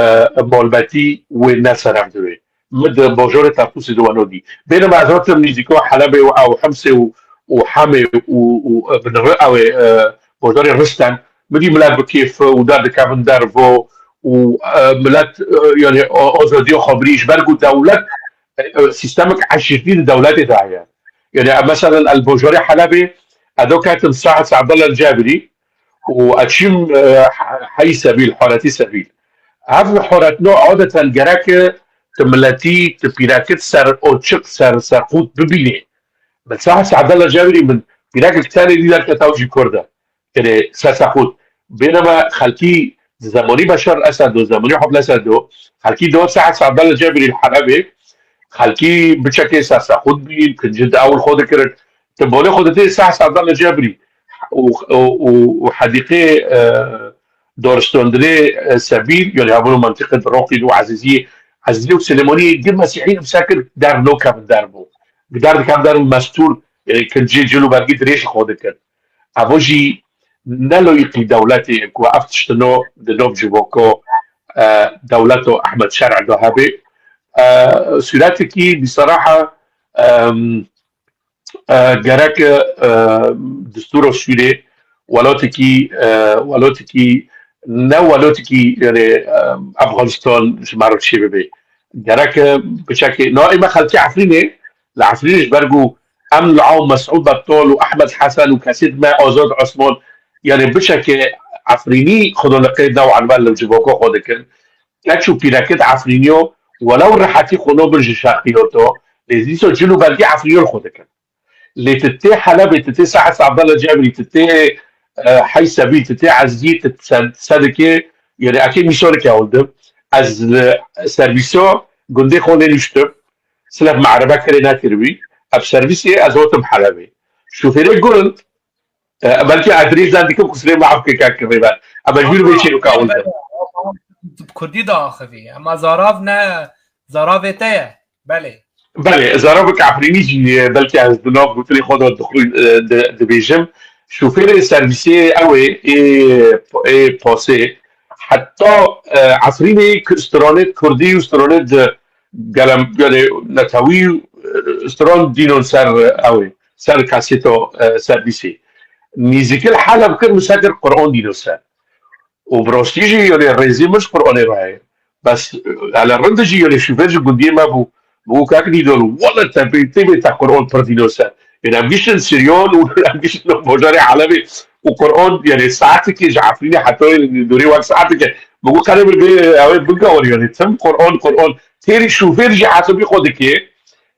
malbetî wê ne seref divê. Min di bajarê Tartûsê de weno dî. Bêne me ez hatim nîzîka Helebê û ew Himsê û, û Hemê û, û, e, binêre ew ê, e, bajarê Risten. Min dî milet bi kêf û derdikevin derve û, e, milet, e, yani a-, azadiya xwe birî ji ber ku dewlet, e, e, sîstemek eşîrtî di dewletê de heye. Yani, e, meselen, el bajarê Helebê, ez do ketim Said Abdullah Cebirî û ez çîm, e, he-, heyî Sebîl, Horetî Sebîl. Ev horetno adeten gerek e tu miletî, tu pîrekit ser oçik, ser, ser qût bibînî. Bi Said Abdullah Cebirî min pîrekek tenê dî derketa û jî Kurd e. Yani, ser ser qût. Bêneme xelkî Di zemanî Beşar Esed û zemanî Hafid Esed û xelkî dot Se'd Se'd Abdallah Cebirî li Helebê, xelkî biçekê sersexût bîn, kincin di ew li xwe dikirin. Ti bolê xwe didê Se'd Se'd Abdallah Cebirî û, û, û, û hedîqê, e, doristandinê, e, Sebîl, yani hevûn û mentiqê di Roqîn û Ezîziyê, Ezîziyê û Silêmaniyê di Mesîhî imse kir, der nokevin der bû. Der dikevin der mestûr, e, kincê cil û bergî dirêj xwe dikin. Evo jî ne loyîqî dewletê ku ev tiştino di nov civoko, e, dewleto Ehmed Şer'e de hebe. E, sûretekî biseraha, em, e, gerek, e, destûro Sûrê welatekî, e, welatekî ne welatekî, yani, e, Afganistan ji me re çê bibe. Gerek, e, biçekê, na ê me xelkê Efrînê, li Efrînê ji ber ku em li Aw Mesûd Betol û Ehmed Hesen û kesê me Azad Osman, yani biçekê Efrînî xwe li qeyda û enver li civaka xwe dikin. Keç û pîrekê di Efrîniyo, welew rehetî xwe nabin ji şerqiyoto, lê dîsa cil û bergî Efrîniyo li xwe dikin. Lê ti tê Helebê, ti tê Se'd Abdallah Cebirî, ti tê, e, Hey Sebî, ti tê Ezî, ti se-, sedikê, yani ekê mîsaleke hewldim. Ez li servîsa gundê xwe lê niştim. Silef me erebe kerê nekiribî. Ev servîsê ez hatim Helebê. Şofêrê gund, e, belkî ez dirêj dan dikim, kusurê me af bike kek rêber. Em mecbûr bê çêroka hewldim. Bi kurdî diaxivî. Ema zarav ne, zaravê te ye. Belê. Belê, zaravek Efrînî jî, e, belkî ez di nav gotinê xwe de dixwî-, e, di-, dibêjim. Şofêrê servîsê ew ê, ê, ê pasê. Heta, e, Efrînê k-, stranê kurdî û stranê di gelem, yani netewî, e, stran dînon ser, e, ew ê, ser kasêto, e, servîsê. Nîzîkil Heleb kir, mise kir Quran dîno ser. Û bi rastî jî, yani, rêzê min ji Quranê re heye. Bes, hele rind jî, yani, şofêr ji gundiyê me bû. Bû kak Nîdor, wele te bê, tê bê te Quran pir dîno ser. Yani, em giştin Siryon û em giştin bajarê Helebê û Quran, yani, saetekê ji Efrînê heta dorê wek saetekê. Bû qere bir bê, ew ê bigawir, yani, tim Quran, Quran. Têrî şofêr jî hesibî xwe dike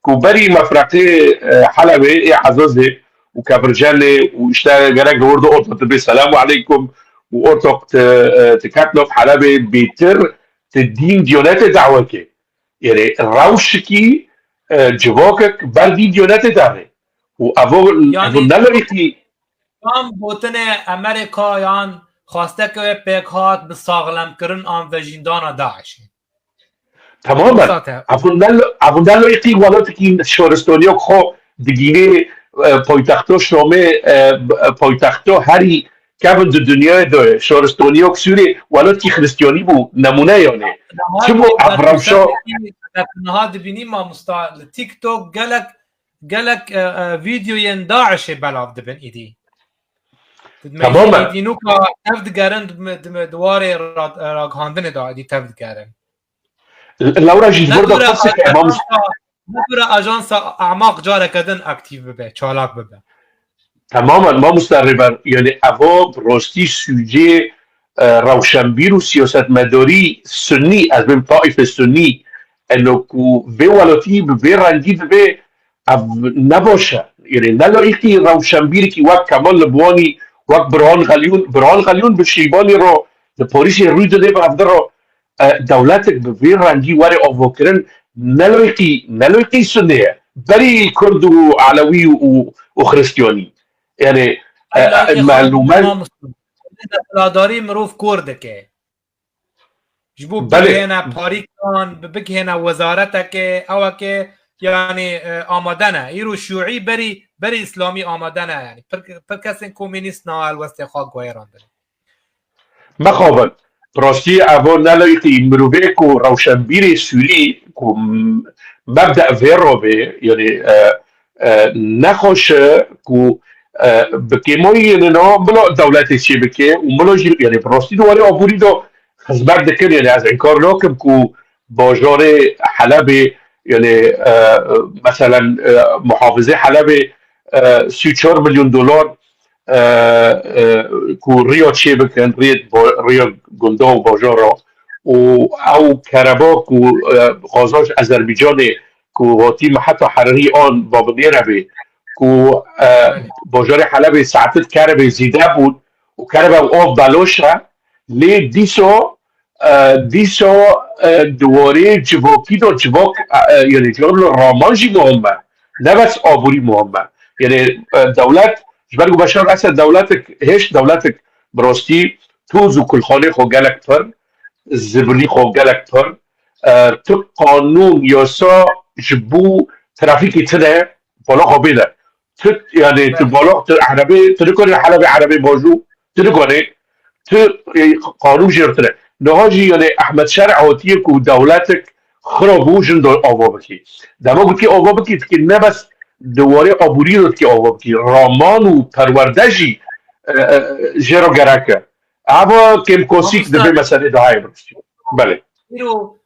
ku berî mefreqê, e, Helebê, ê Ezazê û Kefircenê û işte gerek li wir de orta tu bê selamu aleykum û orta tu, e, tu ket nav Helebê bêtir tu dîn diyanetê dawekê. Yani rewşikî, e, civakek ber dîn diyanetê derê. Û evo, Yani, evo ne loyîqî. Tam gotinê Amerîka yan xwasteke wê pêk hat bi saxlemkirin an vejîndana DAIŞ'ê. Temamen. Zaten. Evo ne lo-, evo ne loyîqî welatekî şaristaniyek xwe digînê, e, paytexto Şamê, e, b-, e, paytexto herî kevin di dinyayê de ye. Şaristaniyek Sûrê welatekî Xristiyanî bû, nemûne yani. Çi bû ev rewşa? Niha dibînî mamosta li TikTok gelek, gelek, e, e, vîdeoyên DAIŞ'ê belav dibin îdî. Temamen. Îdî nûka tev digerin di, di, di warê ra-, ragihandinê de îdî tev digerin. Lewra jî ji Ne vir de dûre pirseke Emam ajansa, ne dûre ajansa Amaq careke din aktîf bibe, çalak bibe. Temamen mamoste Rêber, yani evo bi rastî sûcê, e, rewşenbîr û siyasetmedarî sunnî, ez bêm taîfê sunnî, eno ku vê welatî bi vê rengî dibe, ev ne baş e. Yani ne layiqî rewşenbîrekî wek Kemal Libwanî, wek Burhan Xelyûn, Burhan Xelyûn bi Şîbanî ro, di polîsê rû dide bi ev de ro, e, dewletek bi vê rengî were avakirin, ne layiqî, ne layiqî Sunnê ye. Berî Kurd û Elewî û, û Xristiyanî. Yani, e, e, melûmen. Desthilatdarî mirov kor dike. Ji bo Belê. Bigihêne parîkan, bi-, bigihêne wezareteke, eweke, yani, e, amade ne. Îro şûî berî, berî îslamî amade ne. Yani, pir, pir kesên komînîst niha helwestê xwe guherandin. Mexabin, bi rastî evo ne layiqî mirovê ku rewşenbîrê Sûrî ku m-, mebde vê ro bê, yani, e, e, nexweş e ku, e, bi kêmayî, yani, na bila dewletê çê bike û bila jî, yani, bi rastî di warê aborî de xizmet dikir, yani, ez înkar nakim ku bajarê Helebê, yani, e, meselen, e, muhafizê Helebê, e, sî û çar milyon dolar, e, e, ku riya çê bikin, riyê ba-, riya gunda û bajara û ew kereba ku, e, xaza ji Azerbaycanê ku hatî me heta Herrî an babinêre bê ku, e, bajarê Helebê saetit kerebe zêde bûn û kerebe û av beloş e, Lê dîso, e, dîso, e, di warê civakî de civak, e, e, yanî civak li raman jî muhim e. Ne bes aborî muhim e. Yanî, e, dewlet, ji ber ku Beşar Esed dewletek hêşt, dewletek bi rastî toz û kulxanê xwe gelek pir, zibilî xwe gelek pir, e, tu qanûn, yasa ji bo trafîkê tune, bala xwe bêne. Tu, yanî, tu Evet. bala, tu erebê, tu nikarî Helebê erebê bajû, tu nikarî, tu, e, qanûn jê re tune. Niha jî, yanî, Ehmed Şer hatiye ku dewletek xira bû, jin de ava bikî. Dema ku dikî ava bikî, dikî ne bes di warê aborî de dikî ava bikî. Raman û perwerde jî, e, e, jê re gerek e. Ava kêmkosîk Mamosta, di vê meselê de heye bi rastî. Belê. Îro,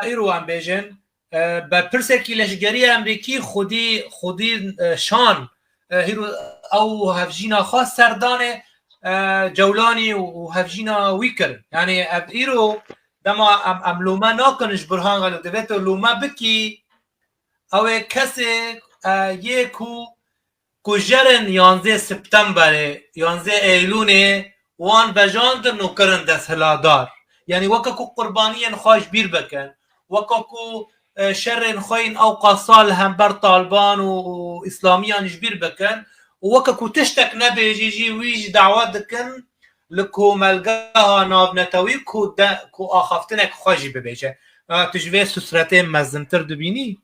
îro em bêjin, e, berpirsekî leşgerî Amerîkî xwedî, xwedî, e, şan, e, hîro ew hevjîna xwe serdane, e, Cewlanî û hevjîna wî kirin. Yanî ev îro dema em, em lome nakin ji Burhan Xelîl, divê tu lome bikî, ew ê kesê, e, yê ku kujerên yanzdeh Septemberê, yanzdeh Eylûnê wan vejandin û kirin desthilatdar. Yanî weke ku qurbaniyên xwe ji bîr bikin, weke ku, e, şerên xwe yên ewqas sal li hember Taliban û, û Îslamiyan ji bîr bikin û weke ku tiştek nebêjî jî wî jî dawa dikin li komelgeha navnetewî ku de, ku axaftinek xwe jî bibêje. E, tu ji vê susretê mezintir dibînî?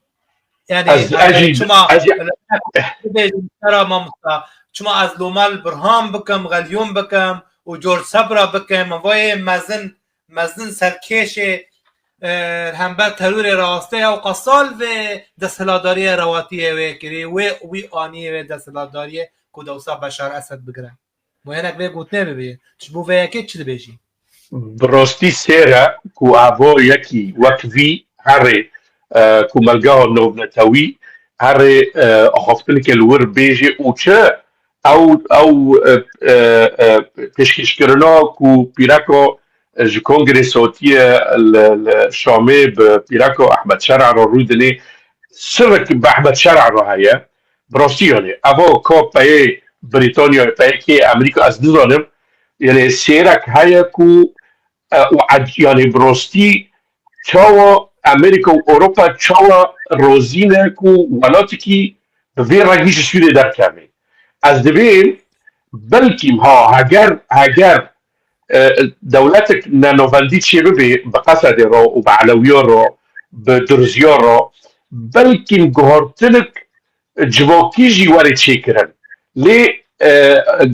Yani, Ez, ez jî, çima ez jî bibêjin sera mamosta, çima ez lome li Burhan bikim, Xelîyûn bikim û George Sabra bikim, vayê mezin, mezin serkêşê, e, hember terorê raste ya û qasal vê desthilatdariyê rewatiyê wê kirî, wê, wî aniyê wê desthilatdariyê ku dewsa Beşar Esed bigire. Bo hinek vê gotinê bibê, tu ji bo vê yekê çi dibêjî? Bi rastî sêr e ku ava yekî wek vî herê, e, komelgeha navnetewî herê, e, axaftineke li wir bêjê û çi ew, ew, e, e, e, pêşkêşkirina ku pîreka, e, ji Kongrê sotiye li, li Şamê bi pîreka Ehmed Şer'a re rûdinê, sirrek bi Ehmed Şer'a re heye. Bi rastî, yani, eva ka peyê Brîtanya, peyê kê Amerîka, ez nizanim. Yani, sêrek heye ku, e, û ec-, yani, bi rastî çawa Amerîka û Ewropa çawa razî ne ku welatekî bi vê rengî ji Sûriyê derkeve. Ez dibêm, belkî ha, heger, heger, e, dewletek nenavendî çêbibe bi Qesedê re û bi Elewiya re, bi Durziya re, belkî guhartinek civakî jî were çêkirin. Lê, e,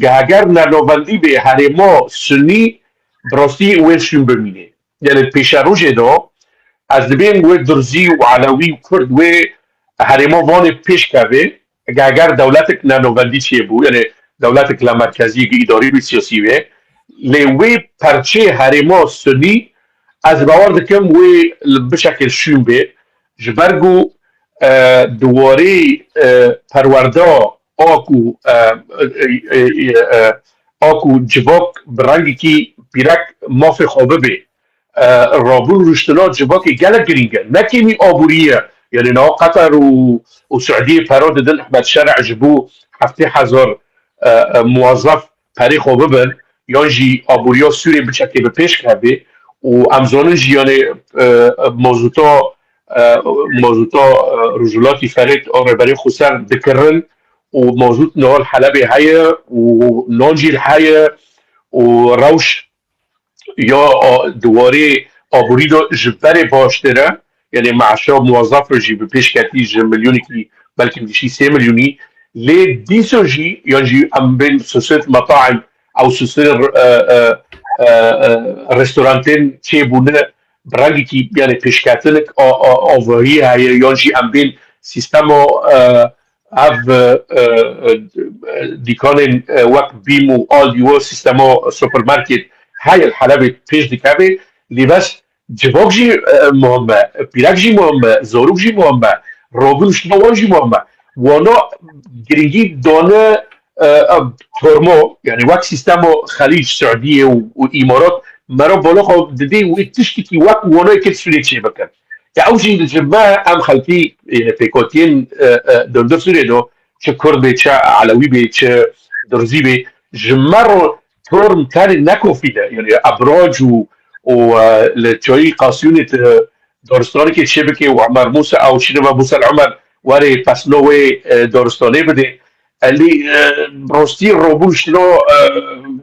heger nenavendî bê herêma Sunî, bi rastî wê şûn bimîne. Yani pêşerojê de ez dibêm wê Durzî û Elewî û Kurd wê herêma Vanê pêş kevê, heger dewletek nenavendî çêbû, yani dewletek la merkezî, îdarî û siyasî wê, lê wê perçê herêma Sunî ez bawer dikim wê li bişekê şûn bê, ji ber ku, e, di warê, e, perwerda a ku, e, e, e, e, e, a ku civak bi rengekî pîrek mafê xwe bibê. E, rabûn rûştina civakê gelek girîng e. Ne kêmî aborî ye. Yani niha Qeter û, û Siûdiyê pera didin Ehmed Şer'a ji bo heftê hezar, e, e, muwezef perê xwe bibin, yan jî aboriya Sûrê biçekê bi pêş kevê û em zanin jî, yani, e, e, mazûta, e, mazûta, e, Rojhilatî Ferêt a Rêberê Xweser dikirin û mazût niha li Helebê heye û nan jî heye û rewş ya a, di warê aborî de ji berê baştir e. Yani meaşa muwezef re jî bi pêş ketî ji milyonekî belkî gişî sê milyonî. Lê dîsa jî, yan jî em bên sosiyet metaim, ew sosiyet, e, e, e, e, restorantên çêbûne bi rengekî, yani pêşketinek a, a, avahî heye, yan jî em bên sîstema, e, ev, e, e, e, dîkanên, e, wek Bîm û Aldi û sîstema supermarket heye li Helebê pêş dikeve, lê bes civak jî, e, muhim e, pîrek jî muhim e, zarok jî muhim e, rabûn û rûştina wan jî muhim e. Wana girîngî dane, e, e, tormo, yani wek sîstema Xelîc, Siûdiyê û, û Îmarat, me re bala xwe didê wê tiştekî wek wana yekê li Sûriyê çêbikin. Ya ew jî ji me em xelkî, e, pêkhatiyên, e, e, dundurê Sûriyê de, çi Kurd bê, çi Elewî bê, çi Durzî bê, ji me re Kurm tenê nekofî de, yani Abrac û, û, e, li Çayî Qasûnê tu daristanekê çêbikê û Emer Musa ew çînê ve Musa Emer werê pesno wê, e, daristanê bidê. Elî, e, rostî robûn şino, e,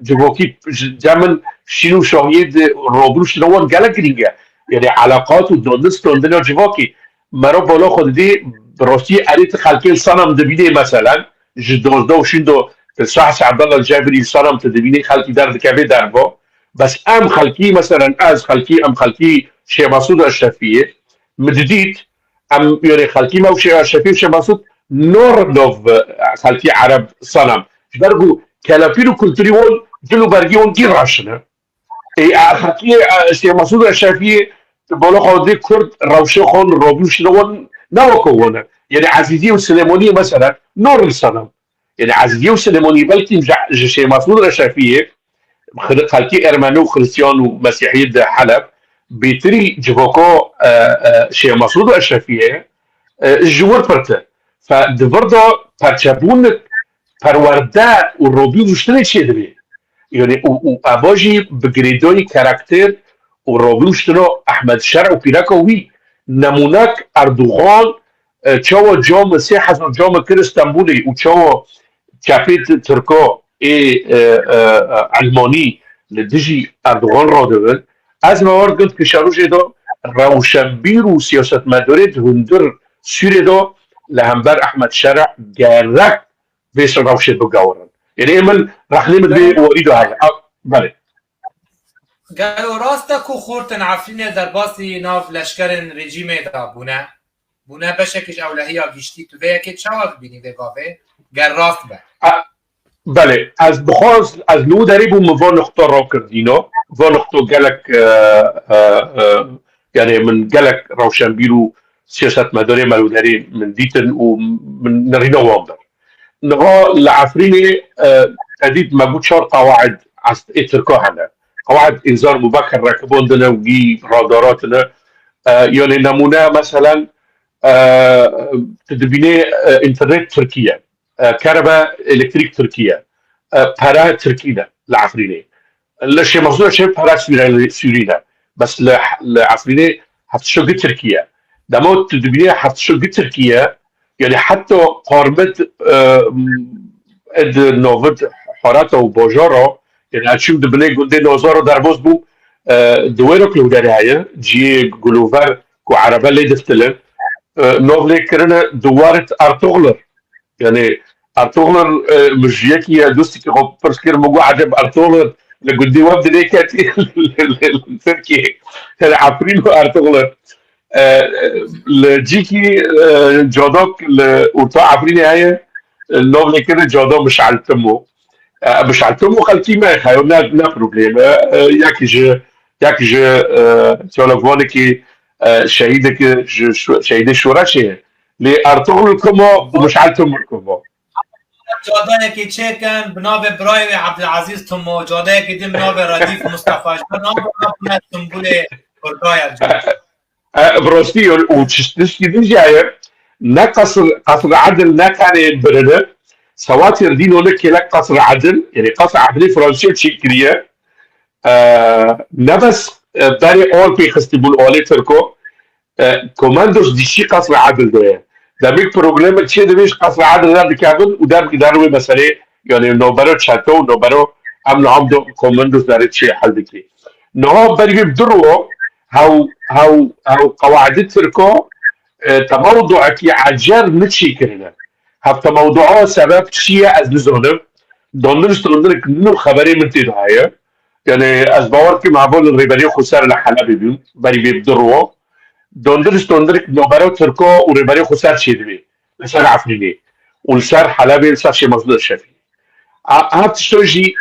civokî ji cem min şîn û şahiyê di robûn şino wan gelek girîng e. Yani eleqat û dondin standina civakî. Mero bala xwe didî, bi rostî erê tu xelkê li Sanam dibînê meselen, ji dozdeh û şîn do tu Şah Abdallah Cebirî li Sanam tu dibînî xelkî derdikevê derva. Bes em xelkî, meselen ez xelkî, em xelkî Şêx Mesûd Eşrefiyê, min didît, em, yani xelkî me û Şêx Eşrefî û Şêx Mesûd nor nov, e, xelkî Ereb Sanam. Ji ber ku kelepîr û kulturî wan, cil û bergî wan gî raşine. Ê, e, xelkî, e, Şêx Mesûd Eşrefiyê, bala xwe dê Kurd rewşê xwe robûn şine wan ne weko wan e. Yani Ezîzî û Silêmanî mesela nor li Sanam. Yani Ezîzî û Silêmanî belkî ji, ji Şêx Mesûd Eşrefiyê, xil-, xelkî Ermenî û Xristiyan û Mesîhî di Heleb, bêtirî civaka, e, e, Şêx Mesûd Eşrefiyê, e, ji wir pirtir. Fe di vir de perçebûn perwerde û robî rûştinê çêdibê. Yani û, û eva jî bi girêdayî karakter û robî rûştina Ehmed Şer û pîreka wî. Nemûnek Erdogan, e, çawa cam, sê hezar cam kir Stenbolê û çawa çepê t-, Tirka ê, e, e, e, Elmanî li dijî Erdogan radibin. Ez bawer dikim di pêşerojê de rewşenbîr û siyasetmedarê di hundir Sûriyê de li hember Ehmed Şer gerek vê rewşê bigewirin. Yani ê min rexnê min vê warî de heye. A, belê. Gelo rast e ku xortin Efrînê derbasî nav leşkerên rejîmê de bûne? Bûne beşekî ji ewlehiya giştî. Tu vê yekê çawa dibînî vê gavê? Ger rast be. A, belê, ez bixwaz, ez li wî derê bûm, min va nuqta rakir dîna. Va nuqta gelek, e, e, e, yani min gelek rewşenbîr û siyasetmedarê me li wî derê min dîtin û min nirîna wan bir. Niha li Efrînê, e, te dît me bû çar qewaid est-, ê Tirka hene. Qewaid înzar mubekir rekibandine û wî radaratine. E, yani nemûne meselen, e, tu dibînê, e, înternet Tirkiye, e, kerebe elektrîk Tirkiye, e, pere Tirkî ne li Efrînê. Li Şêmexsûr Şêr pere Sûre-, Sûrî ne. Bes li, li Efrînê heftişo gi Tirkiye. Dema tu dibînê heftişo gi Tirkiye, yani heta qarmit, e, ed novit harata û bajara, yani ez çûm di binê gundê Nazaro derbas bûm, e, di wê re ku li derê heye, cihê gulover ku erebe lê diftilin, e, nav lê kirine duwarit Ertuğrul. Yani Ertuğrul, e, min ji yekî ya dostekî xwe pirs kir, min got, "Eceb Ertuğrul li gundî we bi dinê ketî li Tirkiyê." Yani Efrîn û Ertuğrul. E, li cîkî, e, cadok li orta Efrînê heye, e, nav lê kirine cada Mişal Timo. E, Mişal Timo xelkî me, xeyo ne, ne problem e. E, yek ji, yek ji, e, çalakvanekî, e, şehîdekî ji şo-, şehîdê şoreşê ye. Lê Ertuğrul Kumo û Mişal Timur Kumo. Cadayekê çêkin, bi navê birayê wê Abdulaziz Timo, cadayekê din bi navê Redîf Mustafa. Ji ber navê Tembulê Kurdaya. E, bi rastî, û çi-, tiştî din jî heye, ne qesr, qesr Edil ne tenê birine, sewatê dîno ne kêlek qesr Edil, yani qesr Edilê Fransî çêkiriye. E, ne bes, e, berê al pê xistibûn alê Tirko, e, komandos dişî qesr Edil de ye. Demê problemek çê dibê ji qesr Edil derdikevin û der, der wê meselê, yani nobero çeto û nobero em li ham do komandos derê çê hel dikê. Niha berî vê bi du ro hew, hew, hew qewaidê Tirko, e, temawduekî ecer niçî kirine. Hev temawdua sebeb çi ye ez nizanim. Dondin standinek nû xeberê min tê de heye. Yani ez bawer dikim heval li Rêberê Xweser li Helebê bûn, berî vê bi du ro. Dondin standinek navbera Tirko û Rêberê Xweser çêdibê. Li ser Efrînê. Û li ser Helebê, li ser Şêmazlû Eşrefî. A, ev tişto jî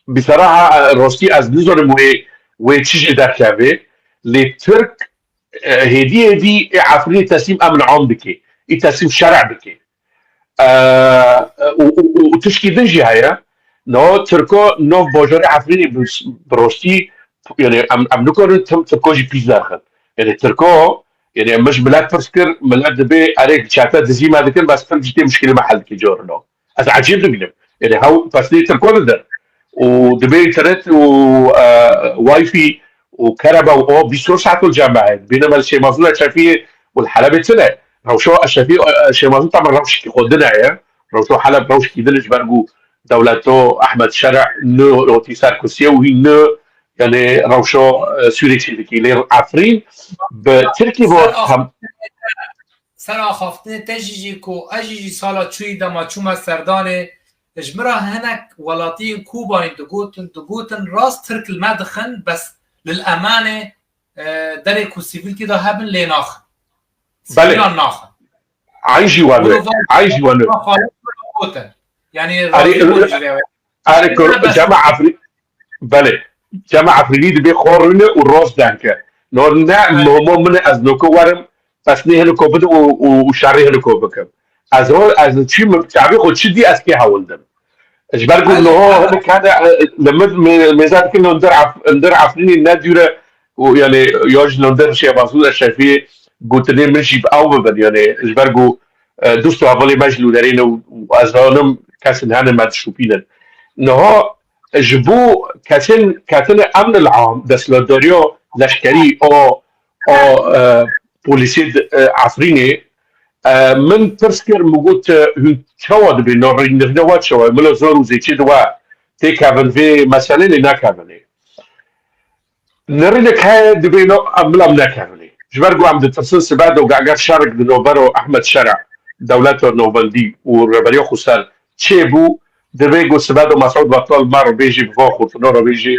bi seraha, e, rostî ez nizanim wê, wê çi jê derkeve. Lê Tirk, e, hêdî hêdî ê Efrînê teslîm emn am bike. Ê teslîm şer'a bike. E, û, û, û, û tişkî din jî heye. No Tirko, no bajarê Efrînê bi, bi rostî, yani em, em nikarin tim Tirko jî pîs derxin. Yani Tirko, yani em ji milet pirs kir, milet dibê erê çete dizî me dikin, bes tim jî tê muşkilê me hel dike carina. Ez ecêb dibînim. Yani hew pesnê Tirko didin. û dibê internet û, e, wifi û kereba û o bîst û çar saet li cem me heye. Bêne me li Şêmazû Eşrefiyê û li Helebê tune. Rewşa Eşrefî, e, Şêmazû taban rewşekî xwe din heye. Rewşa Heleb rewşekî din ji ber ku dewleto Ehmed Şer'a ni otî ser kursiyê û hîn ni, yani rewşa, e, Sûrê çê dikî. Lê Efrîn bi Tirkî bo Ser hem axaftinê te, ser axaftinê te jî jî ku ez jî jî sala çûyî dema çûme serdanê, ji min re hinek welatiyên Kubanî digotin, digotin rast Tirk li me dixin, bes lil emanê, e, derê ku sivîl tê de hebin lê naxin. Belê. Sivîlan naxin. Eyn jî wan e. Eyn jî wan e. Gotin. Yani Erê, razî bûn ji rê. Erê, Ne bes. Cema Efrî-, belê. Cema Efrînî dibê xwe rûne û rost deng ke. No ne Belê. Momo min e ez noko werim, bes nê hiliko bide û, û, û şerê hiliko bikim. Ez ho, ez çî min çavê xwe çi dî ez kê hewil dim. Ji ber ku Belê. Niho hinek hene, e, li min mê-, mêze dikin li hundir Ef-, hundir Efrînê ne dûr e û yani ya ji hundir Şêmazû Eşrefiyê gotinê min jî bi ew bibin yani ji ber ku, e, dost û hevalê me ji li derê ne û, û ez zanim kesên hene me dişopînin. Niha ji bo kesên ketine emn al-am, desthilatdariya leşkerî a, a, e, polîsê di, e, Efrînê, e, min pirs kir, min got, e, hûn çawa dibê, navînirine wa çawa ye? Mila zor û zêçê di wa têkevin vê meselê lê nekevin ê. Nirînek heye dibê no em bila em nekevin ê. Ji ber ku em ditirsin sibe do eger şerik di navbera Ehmed Şer'a, dewleta navbendî û Rêberiya Xweser çêbû, dibê ku sibe do Mesûd Batal me re bêjî, bi van xurtina re bêjî,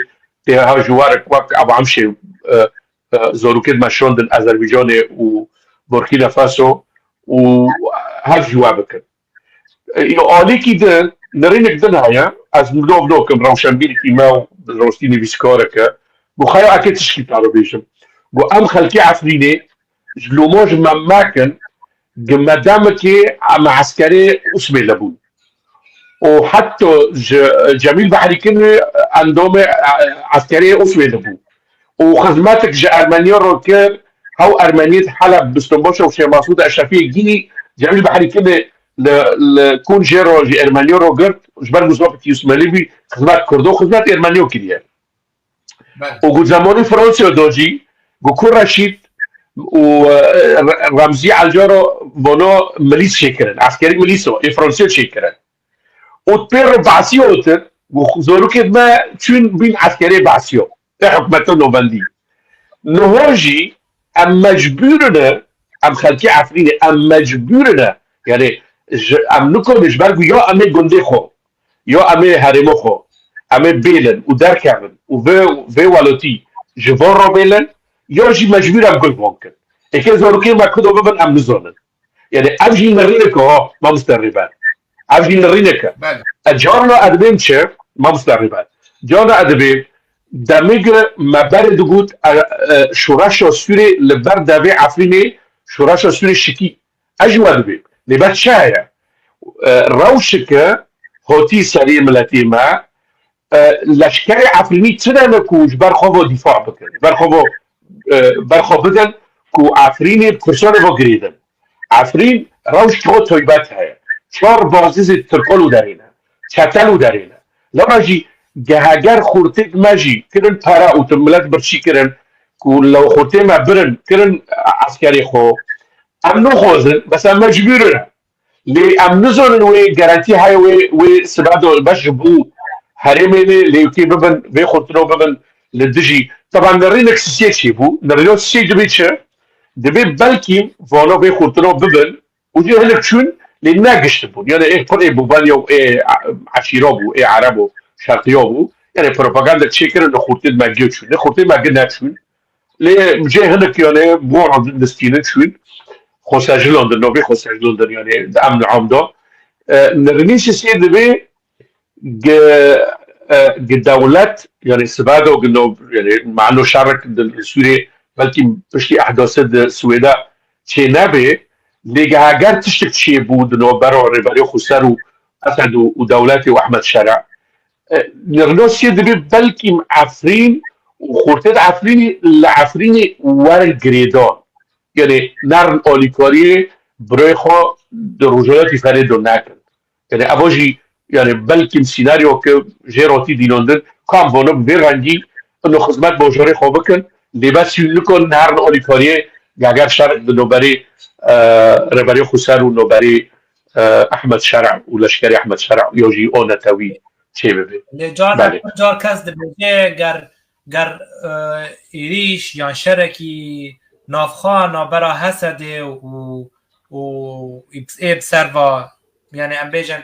tê ha ji warek wek Eba Emşê, e, e, zarokên me şandin Azerbaycanê û Burkina Faso û hev ji we bikin. E, alîkî din, nirînek din heye, ez mirov nakim, rewşenbîrekî me û bi rastî nivîskarek e. Got, xeya eke tişkî te re bêjim. Got, em xelkê Efrînê ji loma ji me mekin, gi me demekê em eskerê Usmêlê bûn. Û heta ji Cemîl Behrî kin endamê, e, eskerê Usmêlê bû. Û xizmetek ji Ermeniya re kir, hew Ermeniyê di Heleb, Bistonbaş û Şêmasûd Eşrefiyê gî Cemîl Behrî kin li, li Kun jê re ji Ermeniya re girt, ji ber ku zafekî Usmêlî bî, xizmet Kurdo, xizmet Ermeniya kiriye. Belê. Û ku zemanî Fransiya da jî, ku Kur Reşîd û, e, Re-, Remzî Elcaro vano milîs çêkirin, eskerî milîs o, ê Fransiya çêkirin. Û pê re Be'sî otin, ku zorokê me çûn bîn eskerê Be'sî o, ê hikûmeta navbendî. Niha jî em mecbûr ne, em xelkê Efrînê, em mecbûr ne, yani ji, em nikarin ji ber ku ya em ê gundê xwe, ya em ê herêma xwe, em ê bêlin û derkevin û vê, vê welatî ji van re bêlin, ya jî mecbûr em gul van kin. Êkê zarokê me kudo bibin em nizanin. Yani ev jî nirînek e ha, mamoste Rêber. Ev jî nirînek e. Belê. E, carna ez dibêm çi, mamoste Rêber? Carna ez dibêm demê gi me berê digot, e, e, şoreşa Sûrê li ber devê Efrînê, şoreşa Sûrê şikî. Ez ji we dibêm. Lê ber çi heye? E, rewşeke hotî serê miletê me, e, leşkerê Efrînî tune ne ku ji ber xwe ve dîfa bikin. Ji ber xwe ve, e, ber xwe bidin ku Efrînê bi Kursanê ve girêdin. Efrîn rewşeke xwe taybet heye. Çar bazizê Tirkan û derê ne. Çetel û derê ne. Lema jî geheger xurtêk me jî kirin pere û tu milet birçî kirin ku lew xurtê me birin, kirin eskerê xwe. Em nixwazin, bes em mecbûr in. Lê em nizanin wê garantî heye wê, wê sibe de beş ji bo herêmê lê, lê wekî bibin, vê xurtino bibin li dijî. Teban nirînek Sisiyê çêbû. Nirîna Sisiyê dibê çi? Dibê belkî vana vê xurtino bibin û jê hinek çûn, lê ne gişt bûn. Yani ê kurê bû, ben ya ê eşîra bû, ê ereb û şerqiya bû. Yani propaganda çêkirin li xurtê me giyo çûn. Li xurtê me gi neçûn. Lê cê hinek yani buwan distînin çûn. Xwesecilandin, navê xwesecilandin yani di emn am da. E, nirînî Sisiyê dibê gi, e, gi dewlet, yani sibe de gi nav, yani mano şerek di Sûrê belkî piştî ehdasê di Swêde çê nebê, lê gi heger tiştek çêbû di navbera Rêberiya Xweser û Esed û, û dewletê û Ehmed Şer'a, e, nirîna Sisiyê dibê belkî Efrîn û xurtê di Efrînê, li Efrînê werin girêdan. Yani nerin alîkariyê birayê xwe di Rojhilatê Ferê de nekin. Yani eva jî Yani belkî senaryo ke jê rotî dînandin, kam vano bi vê rengî ino xizmet bajarê xwe bikin, lê bes hûn nikon herin alîkariyê Geger Şerq di noberê, e, Rêberê Xweser û noberê, e, Ehmed Şerq û leşkerê Ehmed Şerq ya jî o netewî çê bibe. Lê car Belê. Car kes dibêje ger, ger, e, êrîş yan şerekî navxwe navbera Hesedê û, û ê bi ser va, yani em bêjin,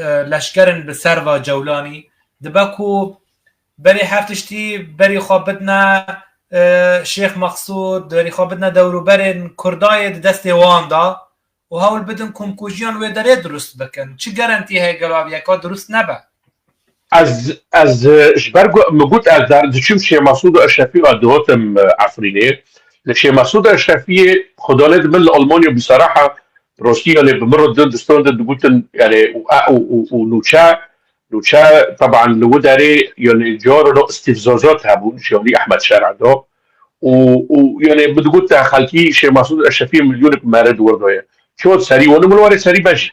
e, leşkerin bi ser va Cewlanî, dibe ku berê her tiştî berî xwe bidne, e, Şêx Mexsûd, berî xwe bidne dewrûberên Kurdayê di destê wan de û hewl bidin komkujiyan wê derê durust bikin. Çi garantî heye gelo ev yeka durust nebe? Ez, ez, e, ji ber ku min got ez der diçim Şêx Mesûd Eşrefî ve dihotim, e, Efrînê. Li Şêx Mesûd Eşrefiyê xwedanê di min li Almanya bi seraha rostî, yani bi min re din distan din digotin, yani û, û, û, û nûçe, nûçe, teban li wî derê, yani carino îstîfzazat hebûn ji alî Ehmed Şer'a de. Û, û, yani bi digot te xelkî Şêx Mesûd Eşrefiyê milyonek mere di wir de ye. Çi got serî, wene min warê serî bejî.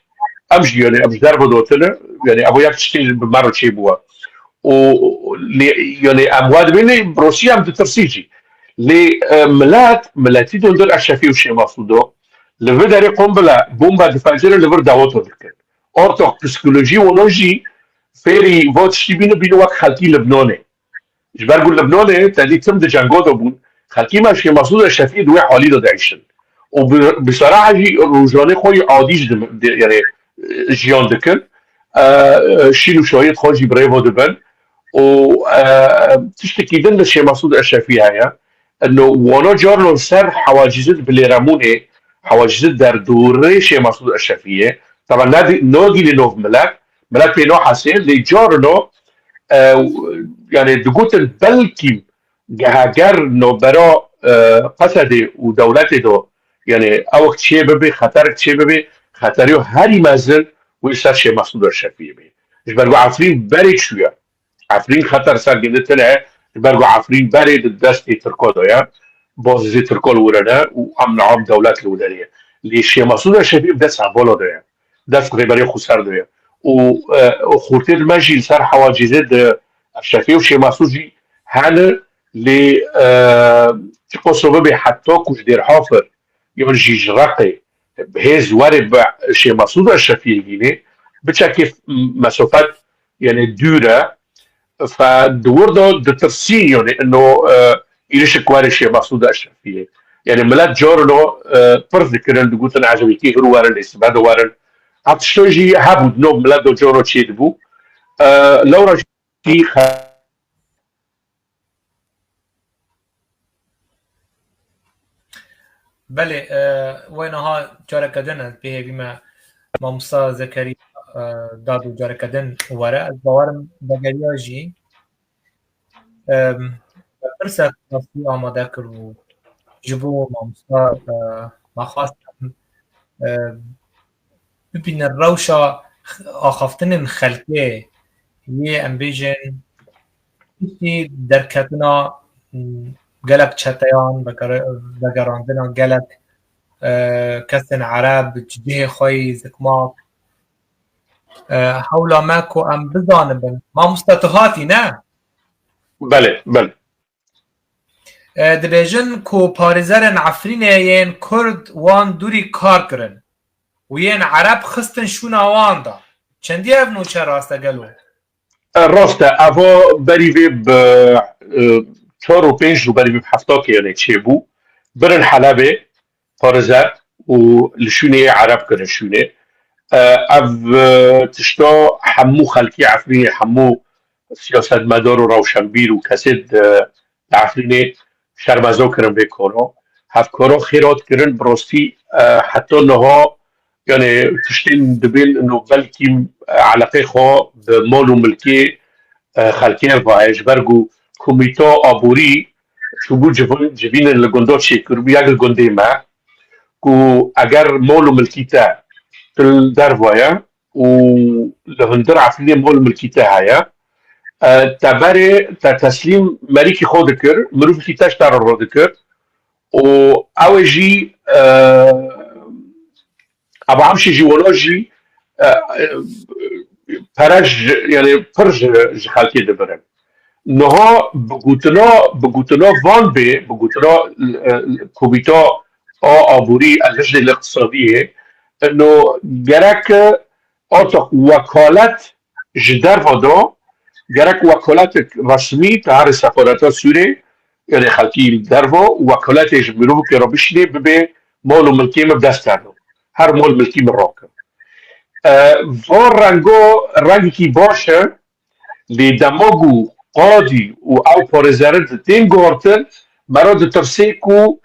Em jî, yani, em ji derve dotine, yani, ev yek tiştê bi me re çêbûye. Û, lê, yani, em wa dibêne, bi rostî em ditirsî jî. Lê, e, milet, miletî dondor Eşrefî û Şêx Mesûdo, li vir derê kombile, bomba difecire li vir daweto dikin. Ortak psikolojî wana jî fêrî va tiştî bîne, bîne wek xelkî Libnanê. Ji ber ku Libnanê te dî tim di cengo de bûn, xelkî me Şêx Mesûd Eşrefî di wê halî de diêşin. Û bi, bi seraha jî rojane xwe yî adî ji dim-, di, yani, e, jiyan dikin. E, e, şîn û şahiyê xwe jî bi rêva dibin. Û, e, tiştekî din li Şêx Mesûd Eşrefî heye. Eno wana carno ser hewacîzit bi lêremunê, hewacîzit derdorê Şêx Mesûd Eşrefiyê. Teba ne di-, nagîlê nov milet, milet pê nahesê, lê carno, e, yani digotin belkî geheger nobera, e, Qesedê û dewletê de, yani ewek çê bibe, xeterek çê bibe, xeteriyo herî mezin wê ser Şêx Mesûd Eşrefiyê bê. Ji ber ku Efrîn berê çûye. Efrîn xeter ser gindi tune, ji ber ku Efrîn berê di destê Tirko de ye, bazizê Tirko li wire ne û em niha dewlet li wire ye. Lê Şêx Mesûd Eşrefî bi dest hevala de ye, dest Rêberê Xweser de ye. Û, e, û xurtê di me jî li ser hewacîzê di Eşrefî û Şêx Mesûd jî hene, lê, e, çi qoso bibe heta ku ji Dêrhafir yan jî ji Reqê hêz were bi Şêx Mesûd Eşrefiyê gînê, biçakê mesafet, yani dûr e, fe di wir de ditirsî, yani ino, e, êrişik were Şêx Mesûd Eşrefiyê. Yani milet carno, e, pirs dikirin, digotin ecebî kî hir werin, lê sibe de werin. Ev tişto jî hebû, di nov milet de caro çê dibû. E, lewra jî Belê, e, wê niha careke din ez bihêvî me mamosta Zekeriya, e, Dado careke din were. Ez bawerim vegeriya jî, e, pirsek rastî amade kir û ji bo mamosta, e, me xwest, e, bibînin rewşa axaftinên xelkê yê, em bêjin, piştî derketina, m, gelek çeteyan, vegere-, vegerandina gelek, e, kesên Ereb ji cihê xwe yî zikmak. E, hewla me ku em bizanibin. Mamosta, tu hatî, ne? Belê, belê. E, dibêjin ku parêzerên Efrînê yên Kurd wan dûrî kar kirin û yên Ereb xistin şûna wan de. Çendî ev nûçe rast e gelo? E, rast e. Eva berî vê bi, e, çar û pênc û berî vê bi hefta kêyanê çêbû. Birin Helebê, parêzer û li şûnê Ereb kirin şûnê. E, ev, e, tişta hemû xelkê Efrînê, hemû siyasetmedar û rewşenbîr û kesê di, di Efrînê şermezar kirin vê karo. Hevkaro xêr hat kirin, bi rastî, e, heta niha, yani tiştên dibên ino belkî, e, eleqê xwe bi mal û milkê, e, xelkê re heye. Ji ber ku komîta aborî çûbû civîn-, civînên li gunda çêkiribû, yek li gundê me, ku eger mal û milkî te tu li derve ye û li hundir Efrînê mal û milkî te heye, e, te berê, te teslîm merîkî xwe dikir, mirovkî te ji te re ro dikir û ew ê jî, e, Eba Emşê jî wela jî, e, e, pere ji, yani pir ji, ji xelkê dibirin. Niha bi gotina, bi gotina van bê, bi gotina, e, komîta a aborî, el-lijnê l-iqtisadiyê, ino gerek artık wekalet ji derva de, gerek wekaletek resmî, taharê sefareta Sûrê, yani xelkî li derva, wekaletê ji mirovekê re bişînê, bibe mal û milkê min bi dest te ne. Her mal milkî min rake. E, va rengo, rengekî baş e, lê dema ku qadî û ew parêzerin tên guhartin, me re ditirsê ku,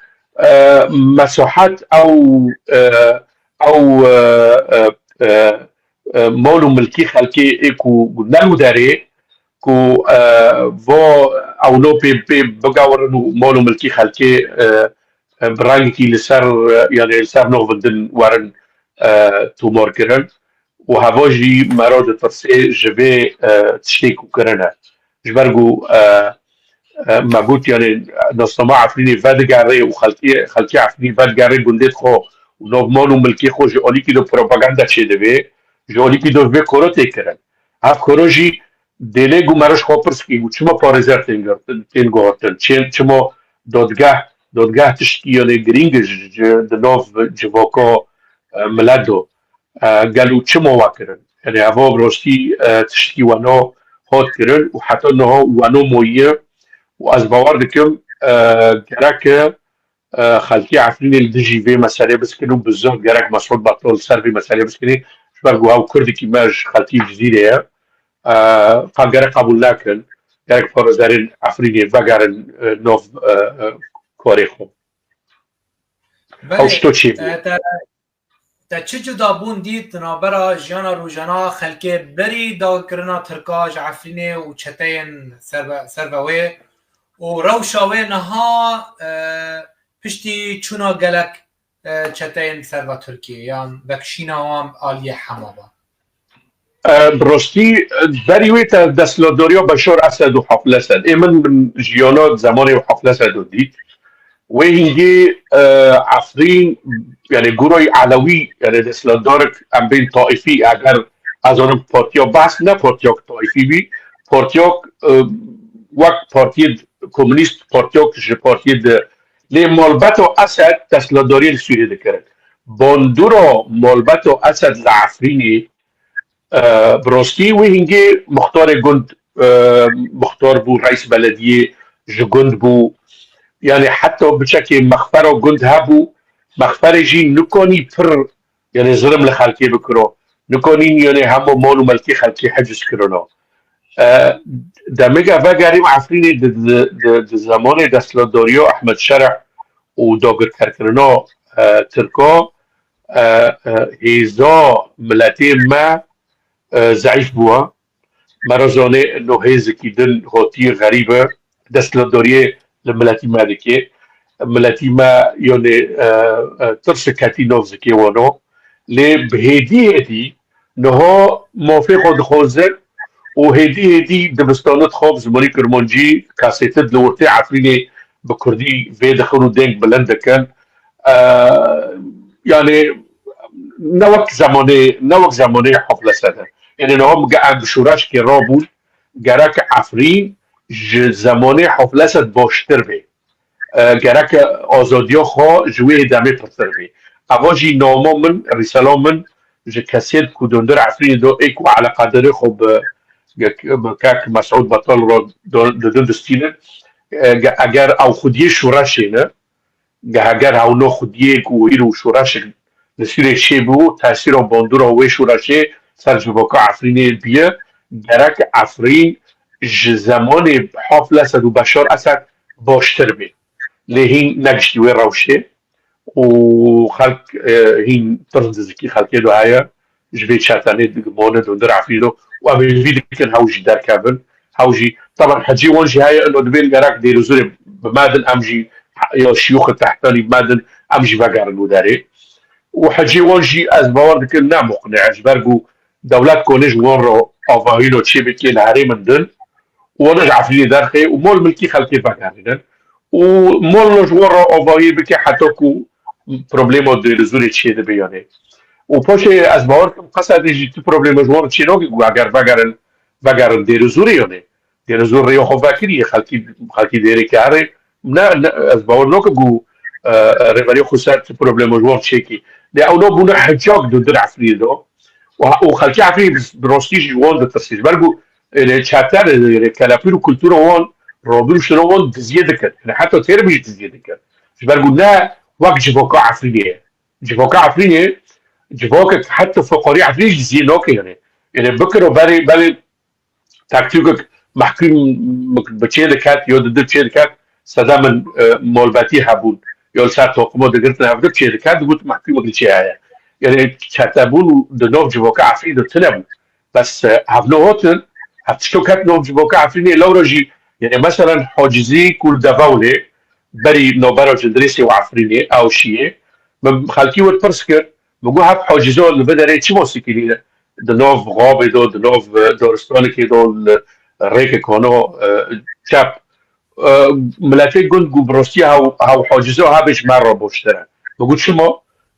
e, mesahet ew, e, ew, e, e, e, e, mal û milkî xelkê ê ku ne li derê, ku, e, va ewno pê, pê bigewirin û mal û milkî xelkê, e, e, bi rengekî li ser, e, yani li ser navindin werin, e, tomar kirin. Û heva jî me re ditirsê ji vê, e, tiştê ku kirine. Ji ber ku, e, e, me got, yani nasnama Efrînê vedigere û xelkê, xelkê Efrînê vedigere gundê xwe û nav mal û milkê xwe ji alîkî de propaganda çêdibe, ji alîkî de vê koro tê kirin. Ev koro jî dêlê ku me re ji xwe pirs kir, ku çima parêzer tên girtin, tên guhartin, çê-, çima dadgeh, dadgeh tiştkî, yani girîng e ji, ji, di nav civaka, e, milet de. E, gelo çima we kirin? Yani eva bi rastî, e, tiştkî weno hat kirin û heta niha weno mayiye û ez bawer dikim, e, gerek e, e, xelkê Efrînê li dijî vê meselê biskirin û bi zor gerek Mesûd Batal li ser vê meselê biskirin, ji ber ku ew kurdekî me ji xelkê Cizîrê ye. E, ka gerek qebûl nekin, gerek parêzerên Efrînê vegerin, e, nav, e, e, karê xwe. Ew Belê, ji to çê bûye? e, te, te çi cudabûn dît di navbera jiyana rojana xelkê berî dagirkirina Tirka ji Efrînê û çeteyên serve-, serve wê û rewşa wê niha, e, piştî çûna gelek, e, çeteyên serve Tirkiyê yan vekişîna wan aliyê Hema ve? E, bi rastî, e, berî wê te desthilatdariya Beşar Esed û Hafil Esed. Ê min, min jiyana di zemanê Hafil Esed û dît. Wê hingê, e, Efrîn, yani Gurayî Elewî, yani desthilatdarek em bên taîfî, eger ez zanim partiya behs ne partiyek taîfî bî, partiyek, e, wek partiyê komûnîst, partiyek ji partiyê di, lê malbeta Esed desthilatdariyê li Sûriyê dikirin. Bandora malbeta Esed li Efrînê, e, bi rastî wê hingê muxtarê gund, e, muxtar bû, reîs belediyê ji gund bû. Yani heta biçekê mexfera gund hebû, mexferê jî nikanî pir, yani zilim li xelkê bikiro. Nikanîn yani hema mal û melkê xelkê heciz kirino. E, demê ke vegerîm Efrînê di, di, di, di zemanê desthilatdariya Ehmed Şerh û dagirkerkirina, e, Tirka, e, e, hêza miletê me, e, zeîf bûye. Me re zanê no hêzekî din hatiye xerîbe, desthilatdariyê li miletî me dike. Miletî me, yanê, e, e, tirsek ketî nav zikê wan o. Lê bi hêdî hêdî niha mafê xwe dixwazin û hêdî hêdî dibistana dixwab zimanî kurmancî, kasetit li ortê Efrînê bi kurdî vê dixin û deng bilind dikin. E, yani ne wek zemanê, ne wek zemanê Hafil Esed e. Yani niha min ge em bi şoreşkê rabûn, gerek Efrîn ji zemanê Hafil Esed baştir bê. E, gerek azadiya xwe ji wê demê pirtir bê. Eva jî nama min, rîsala min ji kesên ku di hundir Efrînê de ê ku eleqedarê xwe bi, bi kek Mesûd Batal re do-, didin distînin. E, ge-, eger ew xwediyê şoreşê ne, ge-, eger hewna xwediyê ku îro şoreşek li Sûriyê çêbû, tesîra bandora wê şoreşê ser civaka Efrînê biye, gerek Efrîn ji zemanê Hafil Esed û Beşar Esed baştir bê. Lê hîn negiştî wê rewşê û xelk, e, hîn tirs di zikî xelkê de heye. Ji vê çetenê digimane di hundir Efrînê de û em hêvî dikin hew jî derkevin. Hew jî, taban hecê wan jî heye, ino dibên gerek dêrozorê bi me din, em jî ya şiyûxê tehtanî bi me din, em jî vegerin û derê. Û hecê wan jî ez bawer dikim ne muqne, ji ber ku dewlet kone ji wan re avahîno çê bike li herêmin din, û wana ji Efrînê derxê û mal milkî xelkê vegerînin. Û mal ji wan re avahî bike heta ku problema dêrozorê çê dibe yanê. Û paşê ez bawer dikim qesa dê jî tu problema ji wan çê nake ku eger vegerin, vegerin dêrê zûrê yanê. Dêrê zûr rêya xwe vekiriye, xelkî, xelkî dêrê ke herê, ne, ne, ez bawer nakim ku, e, e, rêveriya xweser tu problema ji wan çêkî. Dê ew nabûne hicak di dir Efrînê de. Û, û xelkê Efrînê bi, bi rastî jî ji wan ditirsî. Ji ber ku, e, çeter, e, kelepîr û kultura wan, rabîr û şûna wan diziyê dikin. Yani heta têr jî diziyê dikin. Ji ber ku ne wek civaka Efrînê ye. Civaka Efrînê, civakek heta feqarî Efrînê jî diziyê nake yani. Yani bikiro berê, berê taktîkek mehkûm bi çê diket, ya di du çê diket, sede min, e, malbetî hebûn. Ya li ser toqima digirtin hevdu çê diket, digot mehkûmek li çê heye. Yani çetebûn û di nav civaka Efrînê de tune bû. Bes, e, hevno hatin, ev tişto ket nav civaka Efrînê lewra jî, yani meselen Hacizî ku li Devewnê, berî navbera Cindirêsê û Efrînê, ew şiyê, min xelkî wir pirs kir, min got, hev Hacizo li vê derê çima sikilî ne? Di nav xabê de, di nav, e, daristanekê de, li rêkek hana, e, çep. E, miletê gund ku bi rastî hew, hew Hacizo hebê ji me re boştir e. Min got, çima?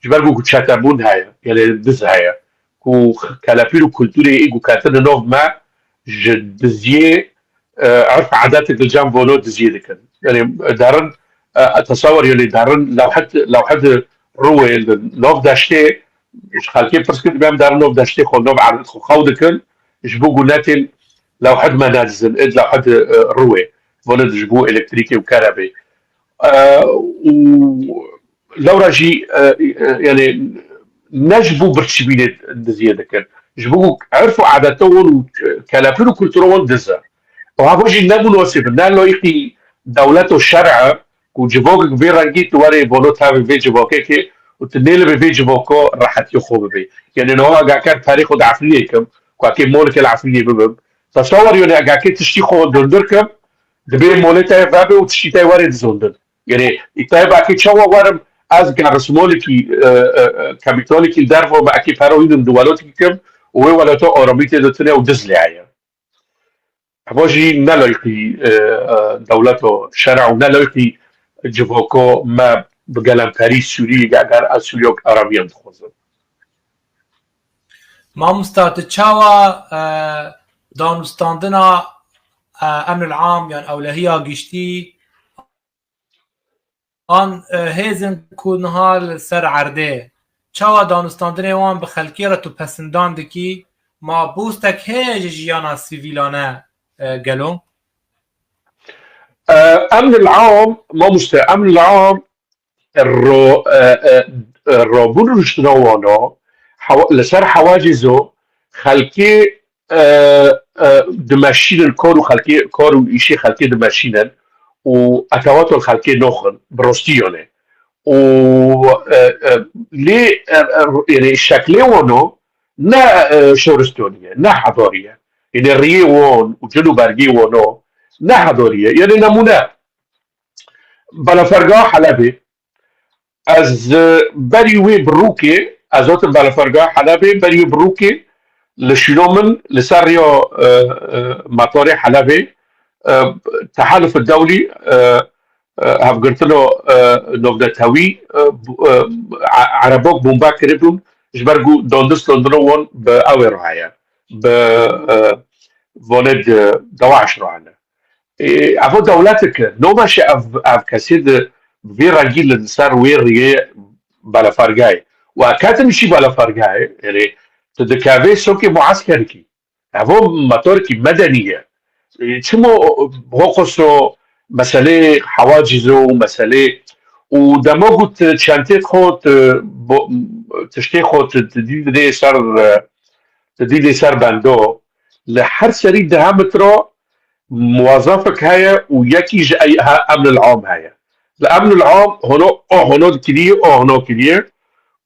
Ji ber ku çetebûn heye, yani diz heye. Ku kelepîr û kulturê ê ku ketine nav me ji diziyê, e, erf adetek li cem vano diziyê dikin. Yani, e, derin, e, tesawir, yani derin lewhet, lewhet rûê li nav deştê, ji xelkê pirs kir, dibêm derin nav deştê xwe, nav erdê xwe xew dikin, ji bo ku netên lewhet me nedizin, êd lewhet, e, rûê, vano ji bo elektrîkê û kerebê. E, û lewra jî, e, e, yani ne ji bo birçîbînê diziyê dikin. Ji bo ku erf û adeta wan û, e, kelepîr û kultura wan diz e. Û heva jî ne munasib, ne layîqî dewlet û şer'e ku civakek vê rengî tu werê vano tevê vê civakekê û tu nêlibê vê civaka rehetiyê xwe bibê. Yani niha eger perê xwe di Efrînê kim, ku ekê molekê li Efrînê bibim, tesawir yani eger kê tiştî xwe dundir kim, dibê molê te vebe û tiştî te werê dizondin. Yani îtayê belkî çawa werim, ez ger rismolekî, e, e, e, kapîtalekî li derve me ekî pera hînim di welatekî kim û wê welata aramî tê de tune û diz lê heye. Heva jî ne layîqî, e, e, dewleta şer'a û ne layîqî civaka me bi gelemperî Sûriyê, eger ez Sûriyek aramiyan dixwazim. Mamosta, tu çawa, e, danûstandina, e, emnil am yan ewlehiya giştî an, e, hêzin ku niha li ser erdê, çawa danûstandinê wan bi xelkê re tu pesindan dikî, ma bûstek heye ji jiyana sivîlane, e, gelo? E, emnil am, mamoste, emnil am, ro-, e, e, e, rabûn rûştina wana, hewa-, li ser hewacê zo, xelkê, e, e, dimeşînin, kar û xelkê, kar û îşê xelkê dimeşînin û etewatên xelkê noxin, bi rostî yanê. Û, e, e, lê, e, e, yani şeklê wano ne, e, şoristoniye, ne hedarî ye. Yani riyê wan û cil û bergê wano ne hedarî ye. Yani nemûne, Balaferga Helebê, ez, e, berî wê bi rûkê, ez hatim Balaferga Helebê, berî wê bi rûkê li şûna min li ser rêya, e, e, metarê Helebê, e, Tehaluf Dewlî, e, e, hevgirtina, e, navnetewî, e, bu-, e, e-, erebok bombe kiribûn, ji ber ku dandistandina wan bi ew ê re heye, bi, e, vanê di DAIŞ re hene. Ê, evo dewletek e. Noma şi ev, ev kesê di vê rengî li ser wê riyê belefergayê. Û ketin şî belefergayê, yani tu dikevê sokê mueskerkî. Evo metorekî medenî ye. Ê, çimo hoqoso meselê hewacîzo û meselê û dema ku tu çentê xwe tu bo-, tiştê xwe tu, tu dî dê ser, tu dî dê ser bendo, li her serî deha metra muwazafek heye û yekî ji ey-, he-, emnil am heye. Li emnil am hono, o hono dikiriye, o hono kiriye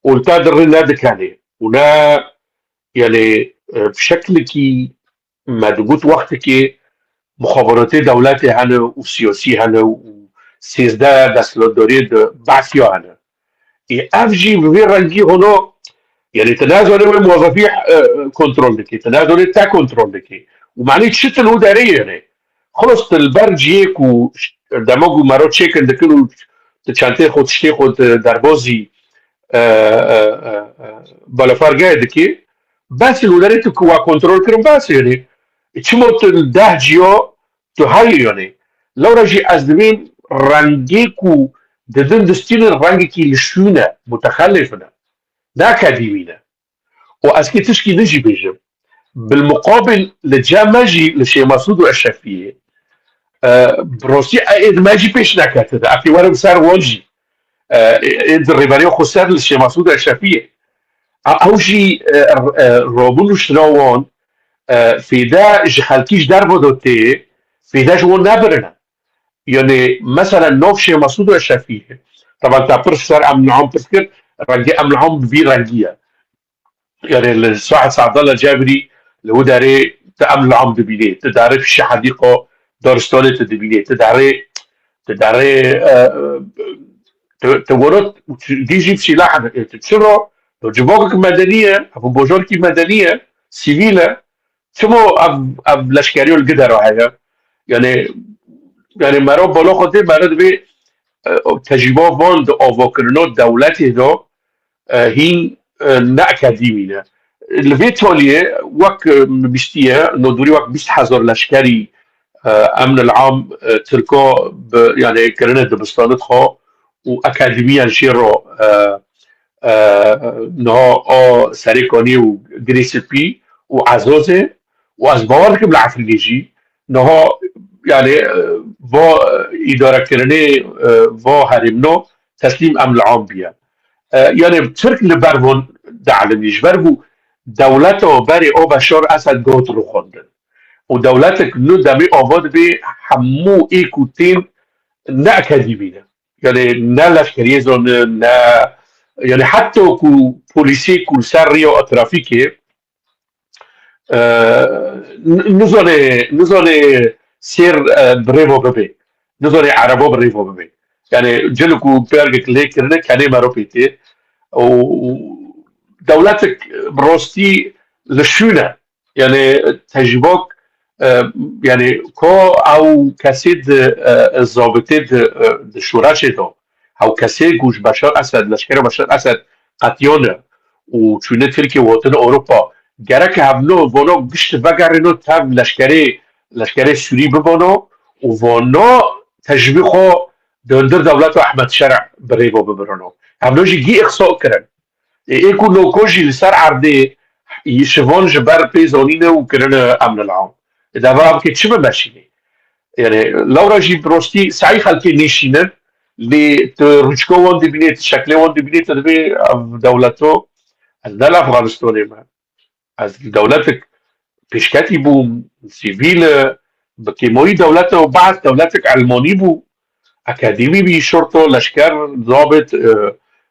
û li te dirê nedikenê. Û ne, yani, e, bi şeklekî me digot wextekê muxaberatê dewletê hene û siyasî hene û sêzdeh desthilatdariyê di behsiya hene. Ê, ev jî bi vê rengî hono, yani tu nazanî wê muwazefî, e, kontrol dikî, tu nazanî te kontrol dikî. Û manî çi tu li derê yênê? Xelas tu li ber cihê ku ş-, dema ku mero çêkin dikin û tu çentê xwe, tiştê xwe tu derbazî, e, e, e, e, balafargehê dikê, bes li derê tu ku wa kontrol kirin bes, yanî çimo tu li deh ciya tu heyî, yanî lewra jî ez dibêm rengê ku didin distînin rengekî li şûn e, mutexelif ne, ne akademî ne. Û ez kê tişkî din jî bêjim. Bilmuqabil li cem me jî li Şêmasûd û Eşrefiyê, e, bi rastî e, ê di me jî pêş neketine. Ef ê werin ser wan jî. E, ê, ê di rêberiya xweser li Şêmasûd û Eşrefiyê. E, ew jî, e, e, rabûn û şina wan, e, fêde ji xelkî ji derve de tê, fêde ji wan nebirine. Yanî mesela nav Şêmasûd û Eşrefiyê. Taban te pirs ser Emnî Am pirs kir, rengê Emnî Am bi vî rengî ye. Yanî li Said Saadallah Cebirî li wî derê tu Emnî Am dibînê, tu derê Pişî Hedîqa Daristanê tu dibînê, tu derê, tu derê, e, tu, tu were dî jî bi sîlah e, tu çira, tu civakek medenî ye, ev bajarekî medenî ye, sivîl e, çima ev, ev leşkeriya li gidera heye? Yanî, yanî mera bala xwe tê, mera divê, e, tecrîba van di avakirina dewletê de, e, hîn, e, ne akademî ne. Li vê taliyê wek, e, min bîstiye, nodûrî wek bîst hezar leşkerî, e, Emn el Am, e, Tirka bi, yanî kirine dibistanê xwe û akademiyan jê re, e, e, niha a Serêkanî û Girê Spî û Ezazê û ez bawer dikim li Efrînê jî niha, yanî, e, va, e, îdarekirinê, e, va herêmno teslîm Emn el Am biye. E, yanî Tirk li ber van dielîmî, ji ber ku dewleta berê a Beşar Esed got rûxandin. Û dewletek nû demê ava dibe hemû ê ku tên ne akademî ne. Yanî ne leşkeriyê zanin, ne, yanî heta ku polîsê ku li ser riya trafîkê, e, n-, nizane, nizane sêr, e, bi rê ve bibê. Nizane ereba bi rê ve bibê. Yanî cil ku pergek lê kirine kenê mero pê tê. Û dewletek bi rastî li şûn e. Yanî tecrîbak, e, yanî ko ew kesê di, e, zabitê di, e, di şoreşê de, ew kesê ku ji Beşar Esed, leşkera Beşar Esed qetiyane û çûne Tirkiye û hatine Ewropa, gerek hevno vano gişt vegerîno tev leşkerê, leşkerê Sûrî bibano û vano tecrîbî xwe di hundir dewleta Ehmed Şerh bi rê ve bibirino. Hevno jî gî îxsa kirin. Ê, ê ku noko jî li ser erdê şivan ji ber pê zanîne û kirine Emn el Am. Ê, deva ev kê çi bimeşînê? Yanî, lewra jî bi rastî sehî xelkê nîşînin, lê tu rûçka wan dibînê, tu şeklê wan dibînê, tu dibê ev dewleto, ez ne li Efxanistanê me. Ez dewletek pêşketî bûm, sivîl e, bi kêmayî dewlete û behs dewletek elmanî bû. Akademî bî, şurta, leşker, zabit, e,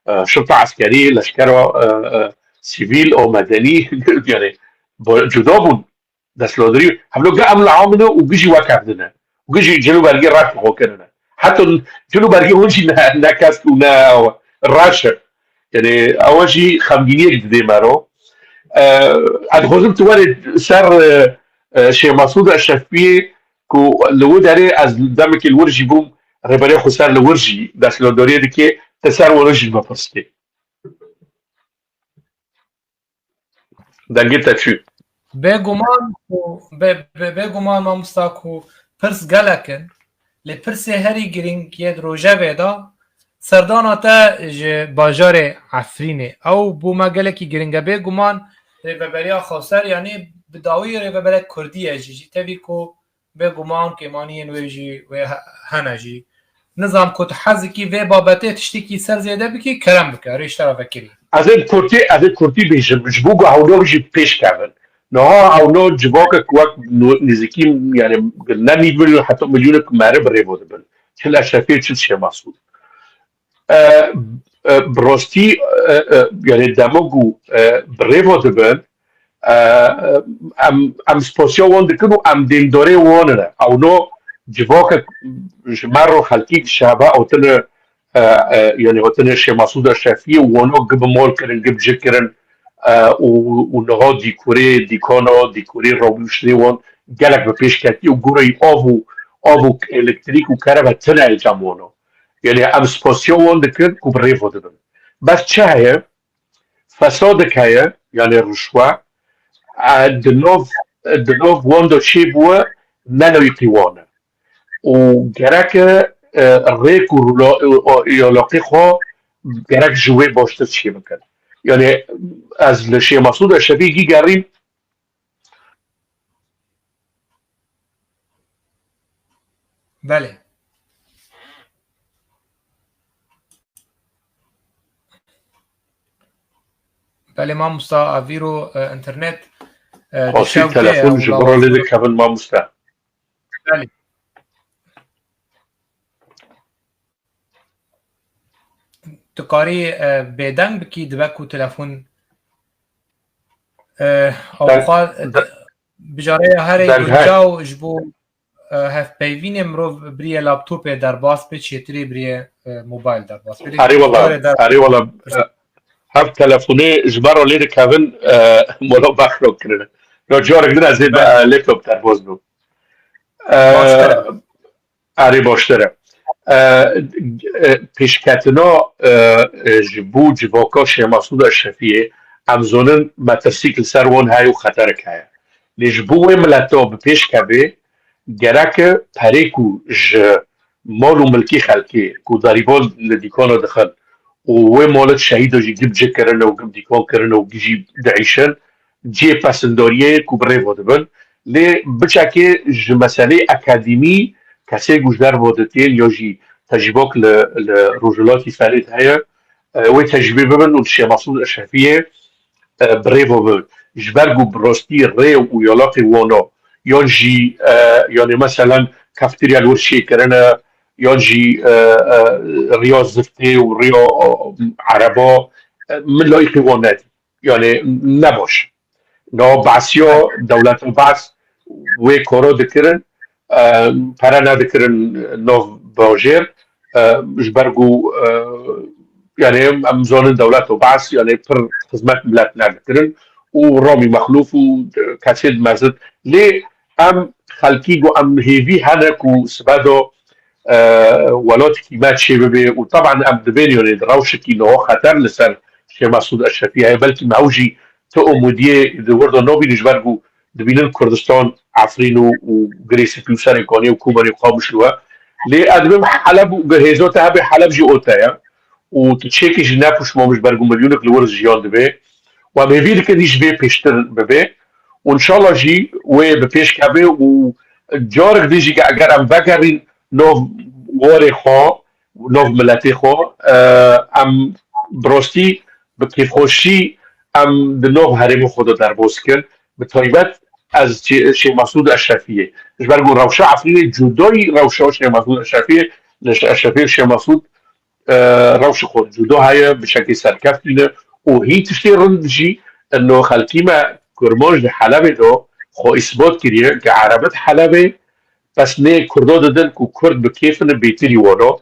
e, şurta eskerî, leşkera, e, e, sivîl û medenî, yanî, bo-, cuda bûn. Desthilatdarî, hevlo ge em li Amine û gijî wek hev dine. Û gijî cil û bergê reş xwe kirine. Heta cil û bergê hûn jî ne, ne kesk û ne reş e. Yanî, ew jî xemgîniyek didê me ro. E, ez dixwazim tu werê ser, e, e, Şêx Mesûd Eşrefiyê ku li wî derê ez demekê li wir jî bûm, rêberê xwe ser li wir jî desthilatdariyê dike, te ser were jî bipirsî. Dengê te çû. Bêguman ku, bê, bê, bêguman mamosta ku pirs gelek in, lê pirsê herî girîng yê di rojevê de serdana te ji bajarê Efrînê. Ew bo me gelekî girîng e. Bêguman rêveberiya xweser, yanî bi dawî rêveberek kurdî ye jî, jî tevî ku bêguman kêmaniyên wê jî wê he-, hene jî. Nizam ku tu hezikî vê babetê tiştekî ser zêde bikî, kerem bike, rê ji te re vekirî. Ez ê kurtî, ez ê kurtî bêjim, ji bo ku hewlo jî pêş kevin. Niha hewlo civakek wek nu-, nêzîkî, yani, ne nîv milyon, heta milyonek meriv bi rê ve dibin. Çi li Eşrefiyê, çi li Şêx Mesûd. E, e, bi rastî, e, e, yani dema ku, e, bi rê ve dibin, e, e, em, em spasiya wan dikin û em dêmdarê wan ne. Ewno civakek ji me re xelkî şehbe hatine, e, e, yani hatine Şêx Mesûd Eşrefiyê û wana gi bi mal kirin, gi bi cih kirin, e, û, û niha dîkorê, dîkana, dîkorê rabûştirê wan gelek bi pêş ketî û goreyî av û, av û elektrîk û kerebe tine cem wana. Yani em spasiya wan dikin ku bi rê ve dibin. Bes çi heye? Fesadek heye, yani rişwe, e, di nav, di nav wan de çêbûye, ne lawîqî wan e. Û gerek e, e, rêk û rûla-, û, û, û alaqê xwe gerek ji wê baştir çê bikin. Yani ez li Şêx Mesûd Eşrefî gî gerîm. Belê. Belê mamosta, a vîro, e, internet, e, Qasî dişewite telefon ya, ji wala bira lê dikevin mamosta. Belê. Tu karî, e, bêdeng bikî, dibe ku telefon, e, awxa, e, bijareya herê guncaw ji bo, e, hevpeyvînê mirov biriye laptopê derbas bê, çêtirê biriye, e, mobil derbas bê. Lê Erê wala, carê der- erê wala, e, hev telefonê ji me re lê dikevin, e, mola baxro kirine. No carek din ez ê be, Belê. e, laptop derbas bim. E, Baştir e. Erê baştir e. E, e, pêşketina, e, e, ji bo civaka Şêx Mesûd Eşrefiyê, em zonin metirsîk li ser wan heye û xeterek heye. Lê ji bo wê mileta bi pêş keve, gerek e perê ku ji mal û milkê xelkê ku darîval li dîkana dixin û wê mala şehîda jî gib cik kirine û gib dîkan kirine û gijî diîşin, cihê pesindariyê ku bi rê ve dibin. Lê biçekê ji meselê akademî kesê ku ji derve ditên ya jî tecrîbak li, li Rojhilatî Ferê de heye, e, wê tecrîbê bibin û li Şêx Mesûd Eşrefiyê, e, bi rê ve bibin. Ji ber ku bi rastî rê û yalaqê wana, yan jî, e, yanê meselen kafeterya li wir çêkirine, yan jî, e, e, riya ziftê û riya, e, ereba, e, min layîqî wan nedî. Yani ne baş. Nava Beesiya, dewleta Bees wê karo dikirin, e, pere nedikirin nav bajêr, e, ji ber ku, e, yani em zanin dewleta Bees, yani pir xizmet millet nedikirin û Ramî Mexlûf û kesê di mezin. Lê em xelkî ku em hêvî hene ku sibe de, e, welatekî me çê bibe û teban em dibên yani di rewşekî niha xeter li ser Şêx Mesûd Eşrefî heye. Belkî me ew jî ti umûdiyê di wir de nabînin ji ber ku dibînin Kurdistan, Efrîn û, û Girê Spî û Serê Kaniyê û Kobanê û Qamişlo ye. Lê ez dibêm Heleb û bi hêza te hebe Heleb jî ote ye. Û tu çêkê jî ne pişman bî ji ber ku milyonek li wir jiyan dibe. Û em hêvî dikin hîç bê pêştir bibe. Û înşallah jî wê bi pêş keve û carek din jî eger em vegerîn nav warê xwe, nav miletê xwe, e, em bi rastî, bi kêfxweşî em di nav herêma xwe de derbas dikin. Bi taybet ez Şê-, Şêx Mesûd Eşrefiyê. Ji ber ku rewşa Efrînê cudayî rewşa Şêx Mesûd Eşrefiyê, li Eşrefiyê û Şêx Mesûd, e, rewşa xwe cuda heye, bi şekê serkeftî ne. Û hîn tiştê rind jî, ino xelkî me Kurmanc di Helebê de xwe îsbat kiriye, ku Ereb di Helebê pesnê Kurda didin ku Kurd bi kêf in bêtirî wana.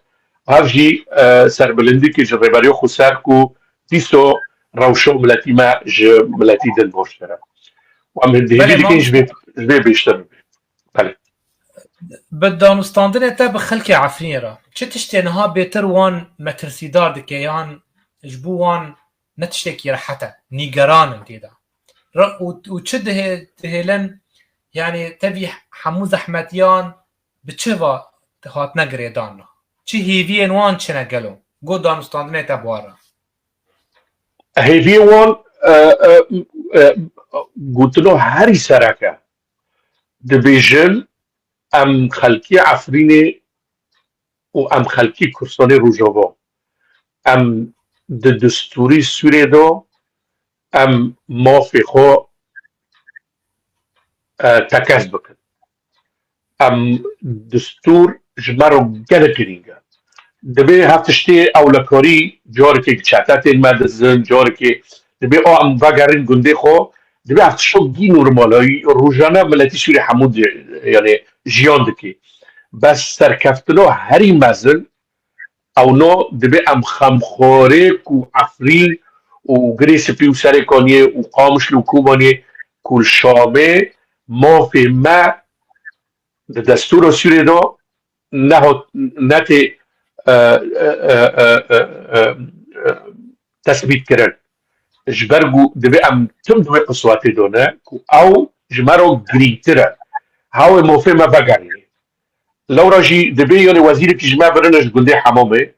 Ev jî, e, serbilindîkê ji Rêberiya Xweser ku dîsa rewşa miletî me ji miletî din baştir e. Û em hêvî Belê, dikin ji vê, ji vê bêştir bibe. Belê. Bi danûstandinê te bi xelkê Efrînê re, çi tiştê niha bêtir wan metirsîdar dike yan ji bo wan ne tiştekî rehet e, nîgeran in tê de? Re-, û, û çi dihê-, dihêlin, yanî tevî hemû zehmetiyan bi çi va hatine girêdan re? Çi hêviyên wan çi ne gelo? Go danûstandinê te bi wan re. Hêviyê wan, e, e, e, gotino herî sereke. Dibêjin, em xelkê Efrînê û em xelkê Kurdistanê Rojava. Em di destûrî Sûrê de em mafê xwe, e, tekez bikin. Em destûr ji me re gelek girîng e. Divê hev tiştê ewlekarî carekê çete tên me dizin, carekê divê a em vegerîn gundê xwe, divê ev tişt gîn û rimalayî rojane miletî Sûrî hemû di-, yani jiyan dike. Bes serkeftina herî mezin ewno divê em xemxwarê ku Efrîn û Girê Spî û Serê Kaniyê û Qamişlo û Kobanê ku li Şamê mafê me di destûra Sûrê de nehot, netê, e, e, e, e, e, e, e, tesbît kirin. Ji ber ku divê em tim di wê qiswetê de ne ku ew ji me re girîngtir e. Hawê mafê me vegerîne. Lewra jî divê yanê wezîrekî ji me birine ji gundê Hemamê,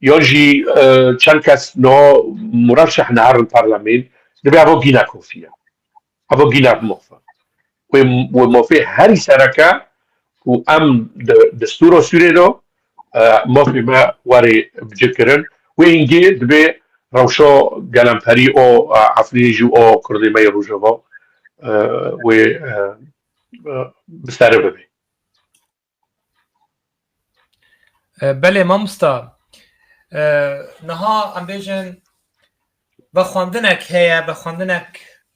yan jî, e, çend kes niha murşeş neherin parlemên, divê evo gîne kofiye. Evo gîne maf e. Wê, wê mafê herî sereke ku em di destûra Sûrê de, e, mafê me were bicikirin. Wê hingê divê rewşa gelemperî o, e, Efrînê jî o Kurdê me yê Rojava, e, wê, e, e, bi sere bibe. E, belê mamosta. E, niha em bêjin vexwendinek heye, vexwendinek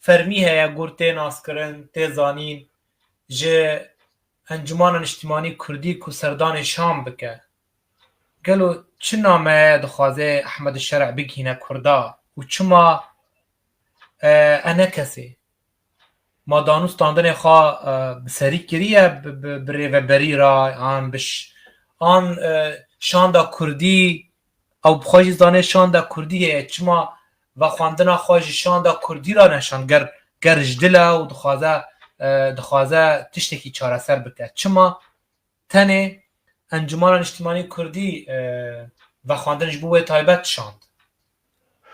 fermî heye, gur tê naskirin, tê zanîn, ji Encûmana Niştimanî Kurdî ku serdanê Şam bike. Gelo çi nameye dixwaze Ehmed Şer'a bigihîne Kurda û çima, e, Enekesê? Ma danûstandinê xwe, e, bi serî kiriye bi, bi, bi rêveberî re, an bi ş-, an, e, şanda kurdî, ew bi xwe jî zanê şanda kurdî heye, çima vexwendina xwe ji şanda kurdî re neşand, ger, ger ji dil e û dixwaze, e, dixwaze tiştekî çareser bike. Çima tenê Encûmana Niştimanî Kurdî, e, vexwendin ji bo wê taybet şand?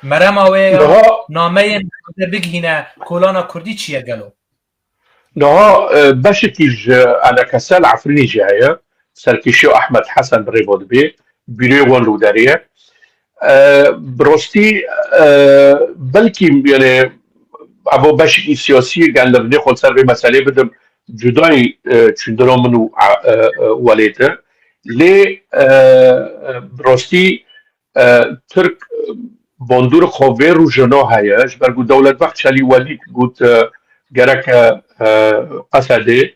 Merema wê ya nameyên bigihîne kolana kurdî çi ye gelo? Niha, e, beşekî ji Enekese li Efrînê jî heye, serkêşiya Ehmed Hesen bi rêva dibe, bîroyê wan li wê derê ye. E, bi rastî, e, belkî, yanê, evo beşekî siyasî gel li vir xwe li ser vê meselê bidim, cudayî, e, çûndina min û, e, e, welêt e. Lê, e, e, bi rastî, e, Tirk, e, bandorê xwe vê rojana heye, ji ber ku Dewlet Bahçelî welî got, e, gerek e, e, Qesedê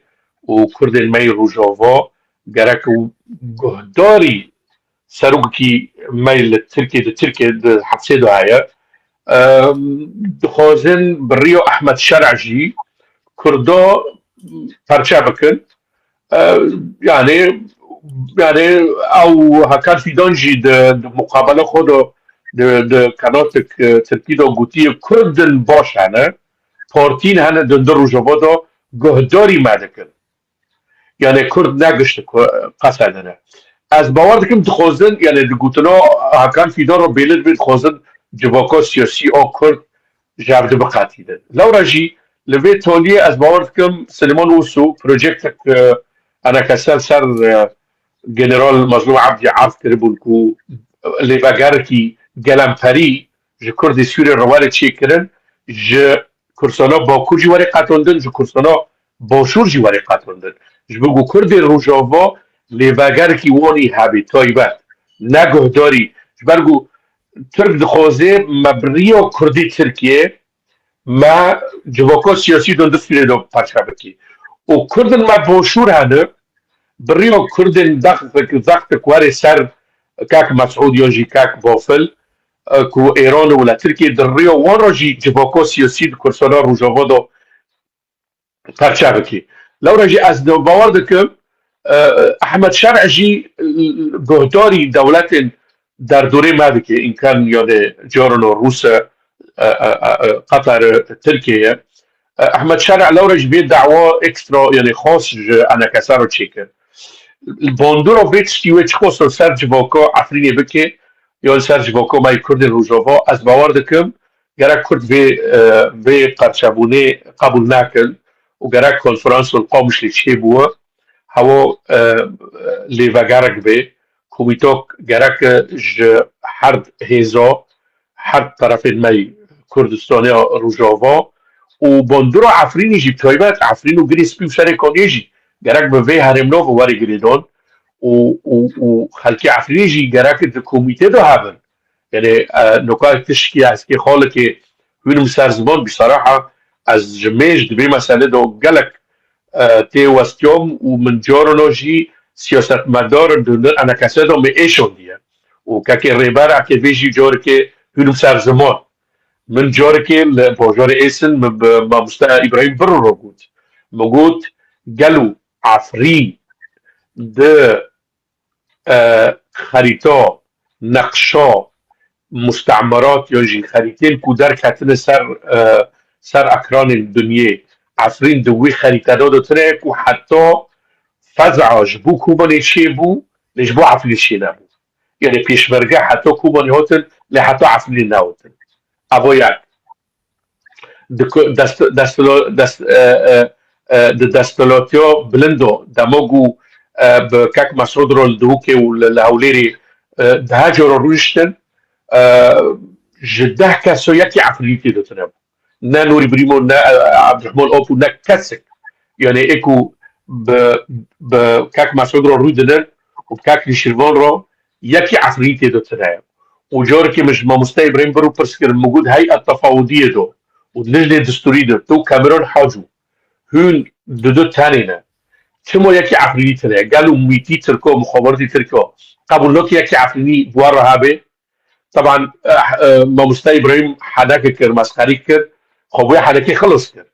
û Kurdên me yê Rojava gerek guhdarî serokekî me li Tirkiyê, di Tirkiyê, di hepsê de heye. E, dixwazin bi riya Ehmed Şer'a jî Kurda perçe bikin. E, yani, yani ew Hakan Fidan jî di, di muqabele xwe de, di, di kanatek, e, Tirkî de gotiye, Kurdin baş hene, partîn hene di, di Rojava de guhdarî me dikin. Yani Kurd ne gişt ku Qesedê ne. Ez bawer dikim dixwazin, yani di gotina Hakan Fidan re bêle dibê dixwazin civaka siyasî a Kurd ji hev du biqetînin. Lewra jî li vê taliyê ez bawer dikim Silêman Oso projektek, e, Enekese ser, e, General Mazlûm Ebdî erd kiribûn ku lêvegerekî gelemperî ji Kurdê Sûriyê re were çêkirin, ji Kurdistana Bakur jî were qetandin, ji Kurdistana Başûr jî were qetandin. Ji bo ku Kurdê Rojava lêvegerekî wanî hebê taybet, ne guhdarî. Ji ber ku Tirk dixwaze me bi riya Kurdê Tirkiyê me civaka siyasî dundistirê de perçe bikî. Û Kurdin me Başûr hene, bi riya Kurdên zextek, zextek were ser kak Mesûd yan jî kak Bafil, e, ku Êran û li Tirkiyê di riya wan re jî civaka siyasî di Kurdistana Rojava de perçe bikî. Lewra jî ez de bawer dikim, e, Ehmed Şer'a jî, e, guhdarî dewletên derdorê me dike, îmkan yanê caran û Rûs e, e, e, e, Qeter e, Tirkiye ye. E, Ehmed Şer'a lewra jî vê dawa ekstra, yanê xas ji Enekese re çêkir. Bandora vê tiştî wê çiqas li ser civaka Efrînê bike, yan li ser civaka me yê Kurdên Rojava, ez bawer dikim, gerek Kurd vê, e, vê perçebûnê qebûl nekin û gerek konferans li Qamişlê çêbûye, hewa, e, lêvegerek bê, komîtok gerek ji her hêza, her terefên me yî Kurdistaniya Rojava û bandora Efrînê jî, bi taybet Efrîn û Girê Spî û Serê Kaniyê jî gerek bi vê herêmnavê were girêdan û, û, û xelkê Efrînê jî gerek di komîtê de hebin. Yani, e, noka tişkî eskê xalekê hûn min ser ziman bî saraha, ez ji mêj di vê mesele de gelek, e, tê westiyam û min carina jî siyasetmedar di, di Enekese de me êşandiye. Û kekê Rêber Akê vê jî carikê hûn min ser ziman. Min carikê li bajarê Êsin min bi mamoste Îbrahîm Birro re got. Min got, gelo Efrîn di e, xerîta, neqşa, mustemerat yan jî xerîtên ku derketine ser, e, ser ekranên dinyê, Efrîn di wî xerîtede de tune ye ku heta feza ji bo Kobanê çêbû, lê ji bo Efrînê çênebû. Yanî pêşmerge heta Kobanê hatin, lê heta Efrînê nehatin. Evo yek. Di ku-, dest-, destlo-, dest-, e, e, e, di desthilatiya bilindo, dema ku, e, bi kek Mesûd re li Dihokê û li, li Hewlêrê, e, deha cara rûniştin, e, ji deh keso yekî Efrînî tê de tune bû. Ne Nûrî Birîmo, ne, e, Ebdurehman Op û ne kesek. Yanî ê ku bi, bi kek Mesûd re rû dinin û bi kek Nîşîrvan re yekî Efrînî tê de tune ye. Û carekê min ji mamoste Îbrahîm Biro pirs kir, min got heyet tefawudiyê de û lijnê distûrî de, tu Kameran Hacû, hûn dudu tenê ne. Çima yekî Efrînî tune ye? Gelo mîtî Tirka, muxabaratî Tirka qebûl nake yekî Efrînî bi we re hebe? Teban, e, e, mamoste Îbrahîm heneke kir, mesxerî kir, xwe bi wê henekê xilas kir.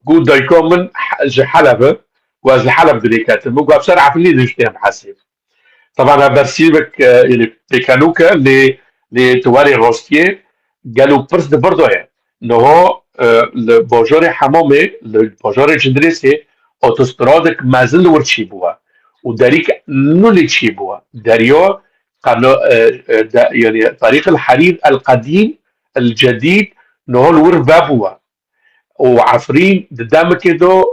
Got dayika min he-, ji Heleb e û ez li Heleb dilê ketim. Min got, "Ev ser Efrînê dijî têm hesê." Teban ev bersîvek, e, yanî pêkenok e, lê, lê tu warê rastiyê gelo pirs di vir de ye. Niha, e, li bajarê Hemamê, li bajarê Cindirêsê, otostradek mezin li wir çêbûye û derîk nû lê çêbûye. Derya qeno-, e, e, de, yanî Tarîq el Herîr el Qedîm el Cedîd niha li wir vebûye. Û Efrîn di demekê de,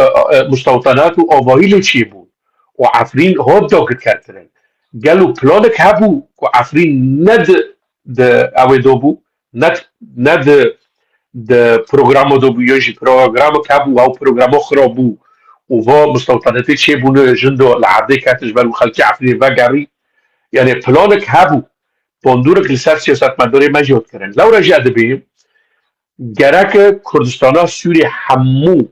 e, e, mustewtenat û avahî lê çêbûn. Û Efrîn hot dagirkerkirin. Gelo planek hebû ku Efrîn ne di, di ew ê de bû, ne, ne di, di programa de bû, ya jî programek hebû, ew programa xira bû û va mustewtenatê çêbûne, jin de li erdê ketin ji ber ku xelkê Efrînê vegerî. Yanî planek hebû. Bandorek li ser siyasetmedarê me jî hat kirin. Lewra jî ez dibêm, gereke Kurdistana Sûrî hemû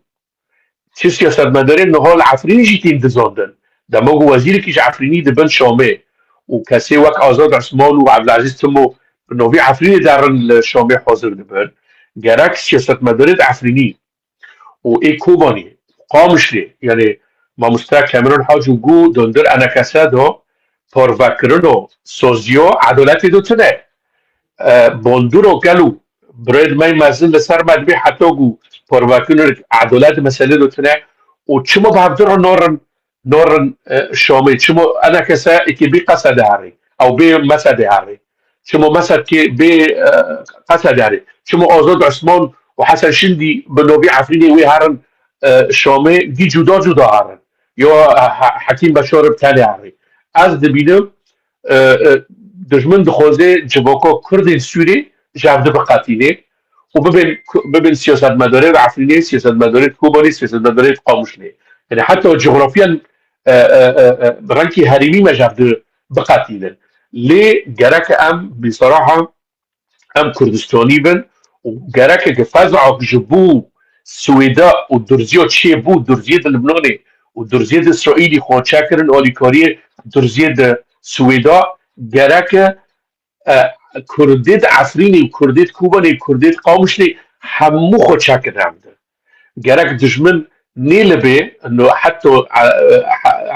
çi siyasetmedarên niha li Efrînê jî tên dizandin. Dema ku wezîrekî ji Efrînî dibin Şamê û kesê wek Azad Osman û Ebdulezîz Timo bi navî Efrînê derin li Şamê hazir dibin, gerek siyasetmedarê di Efrînî û ê Kobanî, Qamişlê, yanî mamoste Kameran Hacû got, dondin enekese de parvekirino, saziyo edaletê de tune. E, bandoro gelo birêd me mezin li ser me dibê heta ku parvekirino edalet mesele de tune û çima bi hevdira narin narin, e, Şamê? Çima enekese êkê bê Qesedê herê? Ew bê Mesedê herê? Çima Mesed kê bê, e, Qesedê herê? Çima Azad Osman û Hesen Şindî bi navî Efrînê wê herin, e, Şamê, dî cuda cuda herin? Ya, e, He-, Hekîm Beşar bi tenê herê? Ez dibînim, e, e, dijmin dixwaze civaka Kurdên Sûrî ji hev di biqetînê û bibên, bibên siyasetmedarê Efrînê, siyasetmedarê Kobanê, siyasetmedarê Qamişlê. Yanî heta coğrafiyan, e, e, e, e, rengkî herêmî me ji hev di biqetînin. Lê gerek em, bîsaraha, em Kurdistanî bin û gerek fezak ji bo Swêda û durziya çêbû, durziyê di Libnanê û durziyê di Îsraîlî xwe çekirin, alîkariyê durziyê di Swêda gerek e, Kurdê di Efrînê, Kurdê di Kobanê, Kurdê di Qamişlê hemû xwe çekin hev di. Gerek dijmin nêlibê, no, heta, e, e,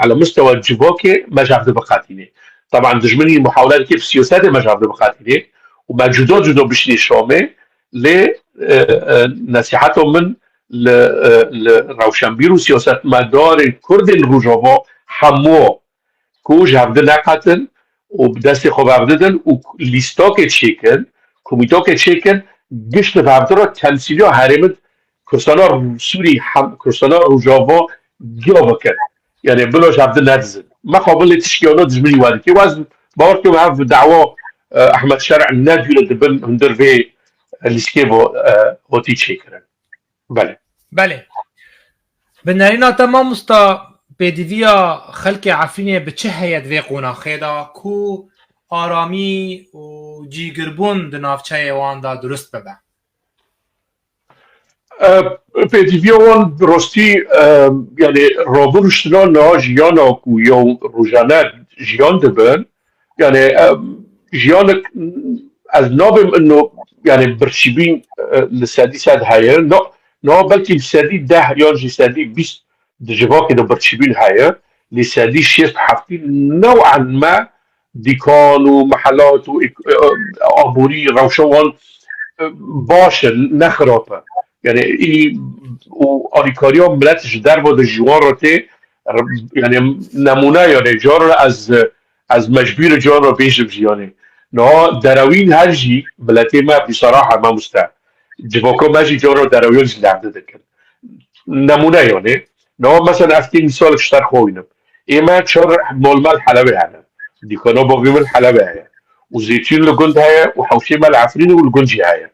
ala mustewa civakê me ji hev di biqetînê. Teban dijminî muhawelekê bi siyasetê me ji hev di biqetînê û me cuda cuda bişînê Şamê, lê, e, e, nesîheta min li, e, li rewşenbîr û siyasetmedarên Kurdên Rojava hemû ku ji hev di neqetin û bi destê xwe bi hev didin û lîstakê çêkin, komîtokê çêkin, gişt bi hev di re temsîliya herêmin Kurdistana Sûrî hem Kurdistana Rojava giya bikin. Yanî bila ji hev di nedizin. Mexabin lê tişkî wana dijminî we dike. Wez bawer dikim ev dawa, e, Ehmed Şer'î ne dûr e, di bin hundir vê lîstikê bo, e, hotî çêkirin. Belê. Belê. Bi nerîna te mamosta, pêdiviya xelkê Efrînê bi çi heye di vê qonaxê de ku aramî û cîgirbûn di navçeyê wan de durust bibe? E, pêdiviya wan bi rastî, e, yanî raviruştina niha jiyana ku ya rojane jiyan dibin, yanî, e, jiyanek ez nabêm ino, yanî birçîbîn, e, li sedî sed heye. No, niha belkî li sedî deh yan jî sedî bîst di civakê de birçîbîn heye. Lê sedî şêst heftî new'an me dîkan û mehelat û ek-, e, aborî rewşa wan, e, baş e, ne xirab e. Yani î û alîkariya milet ji derve de ji wan re tê, r-, yani nemûne yani car ez, ez mecbûr car re bêjim jî yani. Niha derewîn her jî miletê me bîsaraha mamoste. Civaka me jî car re derewiyan jî lerde dikin. Nemûne yani. Niha mesela ez kê mîsalek ji ser xwe wînim. Ê me çar molmel helewê hene. Dîkana bavê min helewê heye. Û zêtûn li gund heye û hewşê me li Efrînê û li gund jî heye.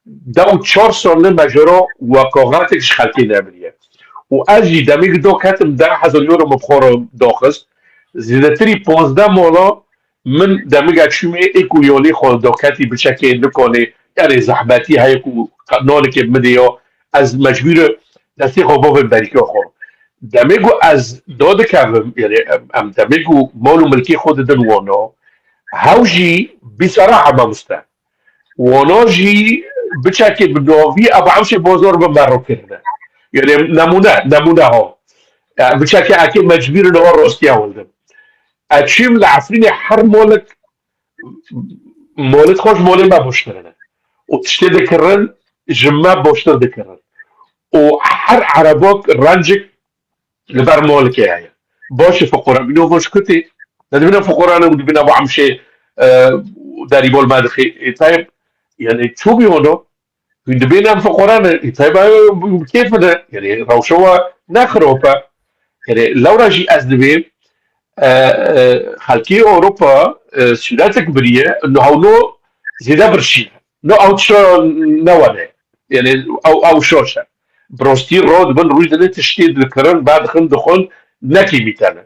Deh û çar sal li me jê re wekaxetek ji xelkê nebiriye. Û ez jî demê ku daketim deh hezar euro min bi xwe re daxist. Zêdetirî pazdeh mala min demê ku çûmê ê ku yolê xwe daketî biçekê nikanê, yani zehmetî heye ku nanekê bidê ya, ez mecbûr e destê xwe bavê berîka xwe. Demê ku ez dadikevim, yani em, em demê ku mal û milkê xwe didin wana, hew jî bîsaraha mamoste. Wana jî biçekê bi dawî ev ewşê bozor bi me rû kirine. Yani nemûne, nemûne ha. Yani biçekê ekê mecbûr in wan rostiya wildin. Ez çûm li Efrînê her molik, molit xwe ji molê me boştirine. Û tiştê dikirin, ji me boştir dikirin. Û her erebok rencik li ber molikê heye. Baş e fuqara bîno van ji ku tê. Ne dibîne fuqara ne û dibîne bu emşê, e, derî bol me dixê. E, tayeb, yani çû bî ono. Hûn dibîne em fuqara ne. E, tayeb, e, bu kêf ne. Yani rewşa wa ne xirop e. Yani lewra jî ez dibêm, e, e, xelkê Ewropa, e, sûretek biriye, no hewno zêde birşî. No ew tişa ne wane. Yani ew, ew şaş e. Bi rastî ro dibin rûj didin tiştê dikirin, berdixin, dixwin, ne kêmî tene.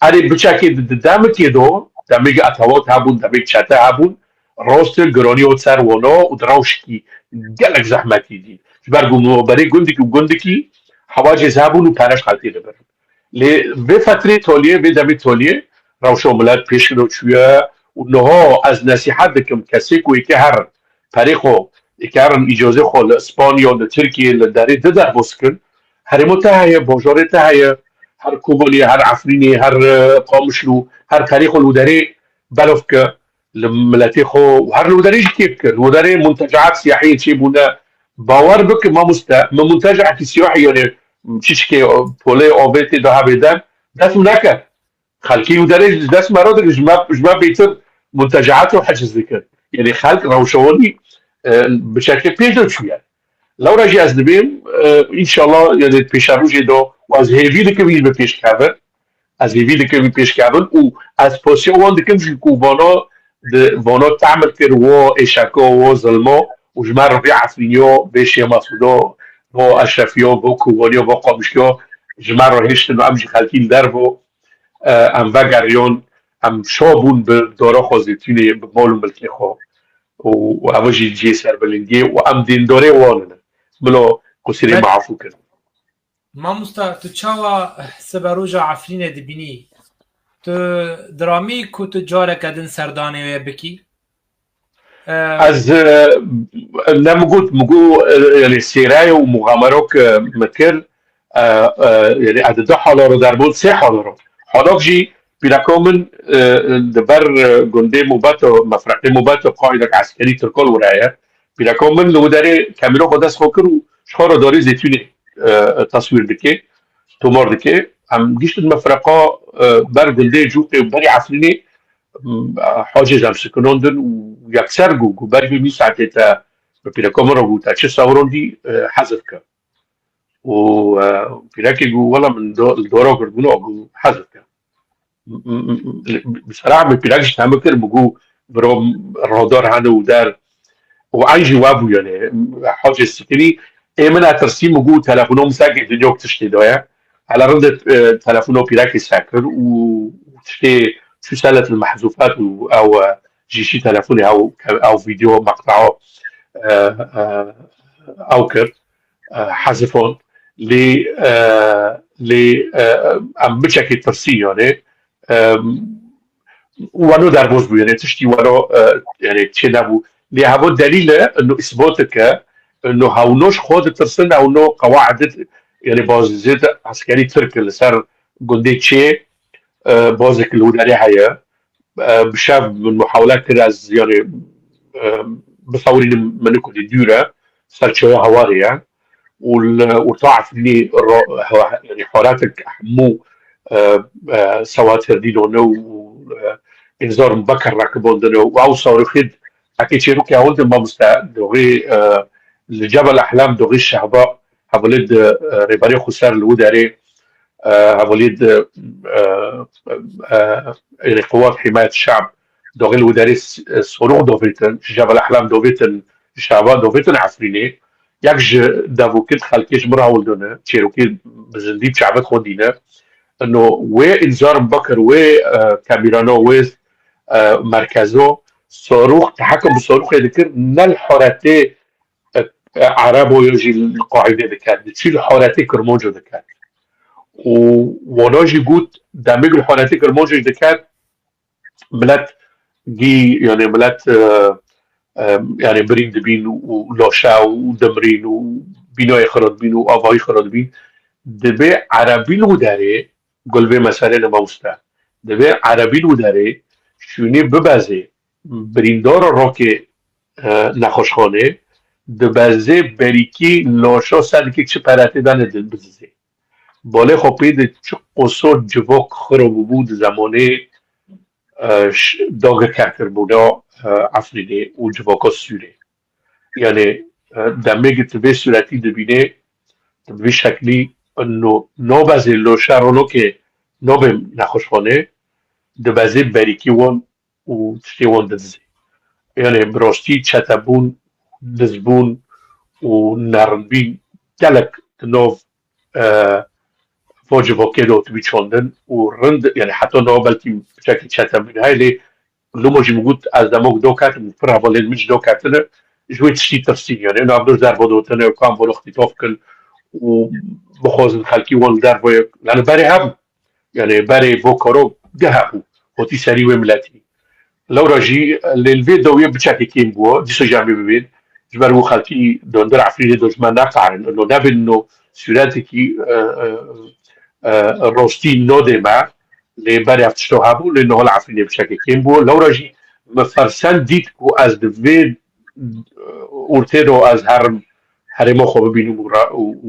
Erê biçekê di, di demekê do, demê etevat hebûn, demê çete hebûn, rastî giranî û ser wana û di rewşikî gelek zehmetî dî. Ji ber ku berê gundikî û gundikî hewacê hebûn û pere ji xelkê dibirin. Lê vê fetrê toliyê, vê demê toliyê rewşa milet pêşkino çûye û niha ez nesîhet dikim kesê ku yekê herin, perê xwe, yekê herin îcazê xwe li Îspanya, li Tirkiyê, li derê di derbas kin, herêma te heye, bajarê te heye, her Kobanê, her Efrînê, her, e, Qamişlo, her perê xwe li derê belav ke, li miletê xwe û her li derê jî kêf ke. Li derê muntecaat siyahiyê çêbûne, bawer bike mamoste, min muntecaekî siyahî yani çiçikê polê avê tê de hebê der, dest min neket. Xelkê û derê ji dest me re dikin, ji me, ji me bêtir muntecaat û heciz dikin. Yani xelk rewşa wan, e, biçekê pêş de çûye. Lewra jî ez dibêm, e, înşallah, yani pêşerojê de û ez hêvî dikim wî bi pêş kevin. Ez hêvî dikim wî pêş kevin û ez pasiya wan dikim ji ku vana di, vana temir kir, wo êşeka, wo zilma û ji me re vê Efrîniya, vê Şêmasuda, vo Eşrefiya, vo Kobaniya, vo Qamişiya ji me re hiştin û em jî xelkî li derve, e, em vegeriyan, em şa bûn bi dara xwe zêtûnê, bi mal û milkê xwe. Û, û ev jî cihê serbilindiyê û em dîndarê wan in. Bila qusirê me afû kirin. Mamosta, tu çawa siberoja Efrînê dibînî? Tu diramî ku tu careke din serdanê wê bikî? E, Ez, e, ne min got, min got, e, yani sêrayê û muxamerok, e, min kir, e, e, yani ez di du hala re derbûn, sê hala re. Halak jî pîreka min, e, di ber, e, gundê Mubeto, mefreqê Mubeto qaîdek eskerî Tirkan wiraye. Pîreka min li wê derê kamera xwe dest xwe kir û ji xwe re darê zeytûnê, e, teswîr dike, tomar dike. Em giştin mefreqa, e, ber gundê Cûqê û berî Efrînê, m, hacê ji em sikinandin û yekser got, got, berî vê saetê te bi pîreka min re got, te çi sewirandî, e, hezir ke. Û, e, pîrekê got, wela min do-, li dora girtbûna got, hezir ke. M-, m-, m-, bi sera min pîrek ji te min kir, min got, biro radar hene û der. Û eyn jî we bû, yani, hacê sikinî. Ê min etirsî, min got, telefona min sekê dinyok tiştê daye. Hele rinde, e, telefona pîrekê sekir û tiştê çû selet li mehzûfat û ew, e, jîşî telefonê ew, ew vîdeo meqtea, e, e, ew kir, e, hezifan. Lê, e, lê, e, em biçekê tirsî yani, e, weno derbas bû, yani tiştî weno, e, yani çê nebû. Lê heva delîl e, ino îsbat dike, ino hewno ji xwe ditirsin, hewno qewaidê, yani bazê eskerî Tirk li ser gundê çê, e, bazêk li wî derê heye. e, bi şev min muhawele kir ez, yani, e, bisewirînim min ku dî dûr e, ser çaya Hewarê ye. Û li orta Efrînê ro-, hewa-, yani, haratek hemû, e, e, sewat herdînone û, e, înzar mubekir rakibandine û ew sarixê heke çêrokê ewil de mamoste doxê, e, li Cebel Ehlam doxê Şehba hevalê di, e, rêberê xweser li wî derê, e, hevalê di, e, e, e, yani, Qewat Himayet Şe'b doxê li wî derê s-, e, sorûx dovêtin, ji Cebel Ehlam dovêtin, Şehba dovêtin Efrînê. Yek ji devokî xelkê ji min re hewldine, çêrokî bi zindî bi çavê xwe dîne. Ino wê înzar mubekir, wê, e, kamîrano, wê, e, merkezo, sorûx, tehekum bi sorûxê dikir, ne li horetê, e, e, Erebo yo jî li Qaîdê diket, diçî li horetê Kirmanco diket. Û wana jî got, demê ku li horetê Kirmanco jî diket, milet gî, yani milet, e, e, yani birîn dibîn û laşe û dimrîn û bînayê xira dibîn û avahî xira dibîn. Dibê Erebî li wî derê, gul vê meselê ne mamoste. Dibê Erebî li wî derê şûnê bibezê birîndara rokê, e, nexweşxanê, dibezê berîkî laşa sedikê çi pere tê de ne di-, bidizê. Balê xwe pê de çi qoso civak xira bûbû di zemanê, e, ş-, dagirkerkirbûna, e, Efrînê û civaka Sûrê. Yani, e, demê ki tu vê sûretî dibînê, tu bi vî şeklî no-, nabezê laşa ronokê nabê nexweşxanê, dibezê berîkî wan û tiştê wan didizê. Yani, bi rastî çetebûn, dizbûn û nerindbîn gelek di nav, e, va civakê de hatibî çandin û rind, yani heta niha belkî piçekî çetebûn heye, lê loma jî min got, ez dema ku do ketim û pir hevalên min jî do ketine, ji wê tiştî tirsîn, yani nav do zerba dotine, kam bo xitîtaf kin û bixwazin xelkî wan li derve, yani berê hebû. Yani berê bo karo geh hebû. Hotî serî wê miletî. Lewra jî lê li vê dawiyê biçekê kêm bû. Dîsa jî em ê bibên. Ji ber wî xelkî dondin Efrînê de ji me neqerin. Ino nebin ino sûretekî, e, e, e, rostî nodê me. Lê berê ev tişto hebû, lê niha li Efrînê biçekê kêm bû. Lewra jî min fersen dît ku ez di vê, e, ortê de ez herim herêma xwe bibînim û ra-, û, û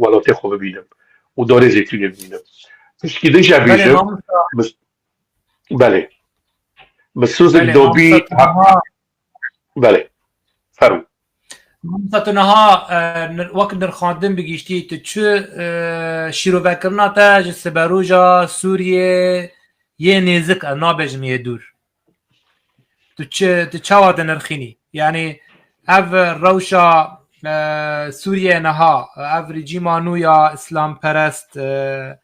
welatê xwe bibînim û Darê Zeytûnê bibînim. Piştî din jî Belê, bêjim, mamosta. Mis-, belê. Misûzik Belê, dobî mamosta, tu ha-, niha belê. Fermû. Mamosta, tu niha, e, nir-, wek nirxandin bi giştî, tu çi, e, şîrovekirina te ji siberoja Sûriyê yê nêzik, e, nabêjim yê dûr? Tu çi, tu çawa dinirxînî? Yanî ev rewşa, e, Sûriye niha, ev rejîma nû ya îslamperest, e,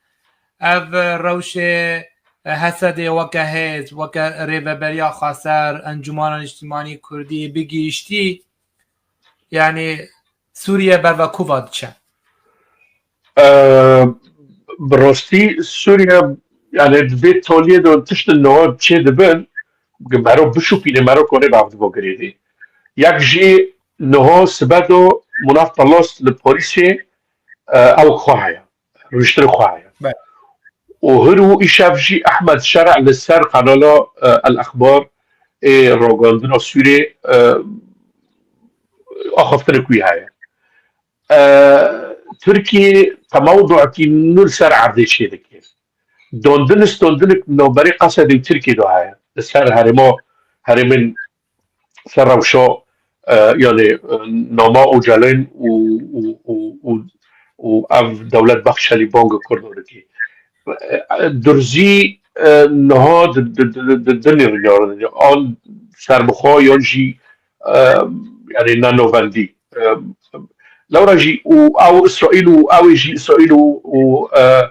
ev rewşê, e, Hesedê weke hêz, weke Rêveberiya Xweser, Encûmana Niştimanî Kurdî bi giştî, yanî Sûriye berva ku va diçe? E, bi rastî Sûriye, yani di vê toliyê de tiştin niha çê dibin, mero bişopîne, mero kone bi ev dibo girêdî. Yek jî niha sibe do Munaf Palas li Parîsê, e, ew xwe heye, rûniştinê xwe heye. Be. Û hir û îşev jî Ehmed Şer'a li ser kanala, e, El Exbar ê ragandina Sûrê, e, axaftinek wî heye. E, Tirkiye temawduekî nû li ser erdê çêdike. Dondin, standinek navberê Qesedê û Tirkiye de heye. Li ser herêma, herêmên ser rewşa, e, yani, e, nama Ocalan û, û, û, û, û ev dewlet bexşelî banga Kurdan dike. E, durzî, e, niha di, di, di, di, di nêvînyarin an serbixwe yan jî, e, yani nenovendî. E, lewra jî û ew Îsraîl û ew ê jî Îsraîl û, û, e,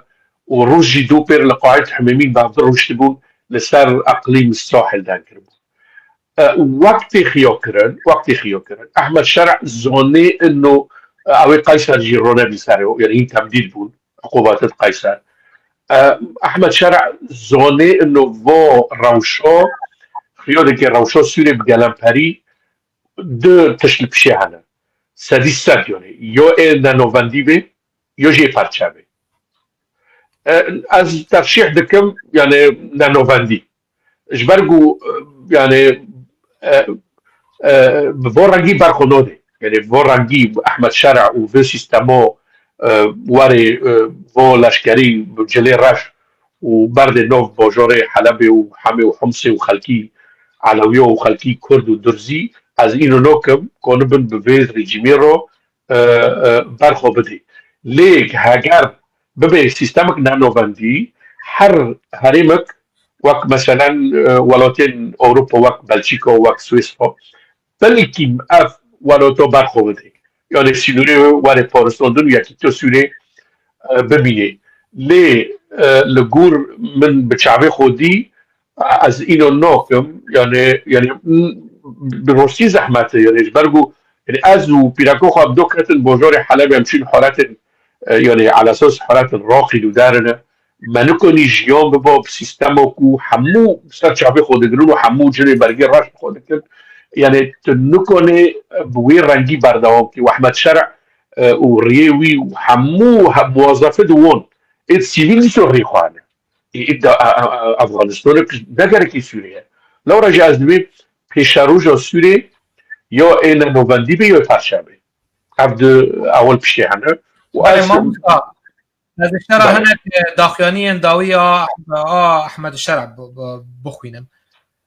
û Rûs jî dû pêr li Qaîd Himêmîn bavdir rûştibûn li ser eqlîm Îsraîl deng kiribûn. E, wek tê xiya kirin, wek tê xiya kirin, Ehmed Şer'a zonê ino, e, ew ê Qeyser jî rone bi ser, yani hîn temdîd bûn, uqubatet Qeyser. E, Ehmed Şer'a zonê ino vo rewşo, xiya dike rewşo Sûrê bi gelemperî du tişt li pişê hene. Sedî sed yani. Yo ê nenovendî bê, yo jê perçe bê. E, ez terşîh dikim, yani nenovendî. Ji ber ku, e, yani, e, e, bi vo rengî berxwe nodê. Yani, vo rengî Ehmed Şer'a û vê sîstemo, e, warê, e, vo leşkerî cilê reş û berdê nov bojorê Helebê û Hemê û Humsê û xelkî Elewiyo û xelkî Kurd û Durzî, ez îno nokim, konibin bi vê rejîmê ro, e, e, berxwe bidê. Lê heger bibe sîstemek nenovendî, her herêmek wek meselen, e, welatên Ewropa wek Belçîka, wek Swîsra, belkî ev welato berxwe bidê. Yani sînorê wê were paristandin û yekîtiya Sûrê, e, bimînê. Lê, e, li gor min bi çavê xwe dî, ez îno nakim, yani, yani, m, bi rastî zehmet e, yani, ji ber ku, yani, ez û pîreka xwe bi do ketin bajarê Helebê, em çûn haletên, e, yani, alesas haletên raqî û derine. Me nikonî jiyan biba bi sîstema ku hemû ser çavê xwe digirin û hemû cilê bergê reş bi xwe dikin. Yani, tu nikonê bi wê rengî berdewam kî. Û Ehmed Şer'a, e, û riyê wî û hemû he-, muwazefê di wan ê sivîl dîso rê xwe hene. Ê, ê da, a, a, a, Afganistanek ne gerekî Sûrê ye. Lewra jî ez dibêm pêşeroja Sûrê ya ê nenovendî be ya perçe be. Ev di ewil piştê hene. Û Belê, ez mamosta, ez ê şera Belê. hinek, e, daxuyaniyên dawî ya, a Ehmed Şer'a bi, bi, bixwînim.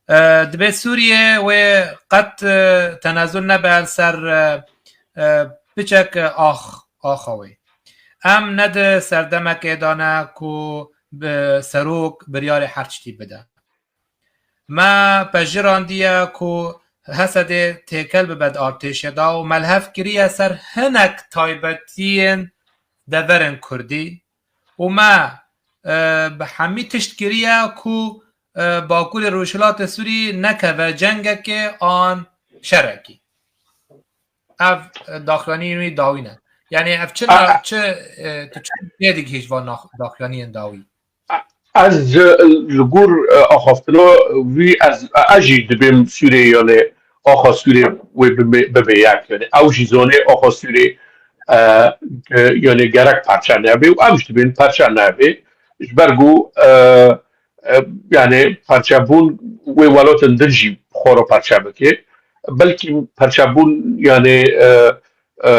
E, dibê Sûriye wê qet, e, tenezul nebe li ser, e, e, piçek, e, ax, axa wê. Em ne di serdemekê de ne ku bi serok biryarê her tiştî bide. Me pejirandî ye ku Hesedê têkel bibe di artêşê de û me li hev kiriye ser hinek taybetiyên deverên Kurdî û me, e, bi hemî tişt kiriye ku, e, Bakurê Rojhilatê Sûrî nekeve cengekê an şerekî. Ev, e, daxuyaniyên wî dawî ne. Yani ev çi, A- na-, çi, e, tu çi têdigihîj van nax-, daxuyaniyên dawî? Ez, e, li gor, e, axaftina wî ez, ez jî dibêm Sûrê, yani axa Sûrê wê bibe, bibe yek. Yani ew jî zonê axa Sûrê, e, e, yani gerek parçe nebe û em jî dibên parçe nebe. Ji ber ku, e, e, yani parçebûn wê welatin din jî xwe re parçe bike. Belkî parçebûn yani, e, e,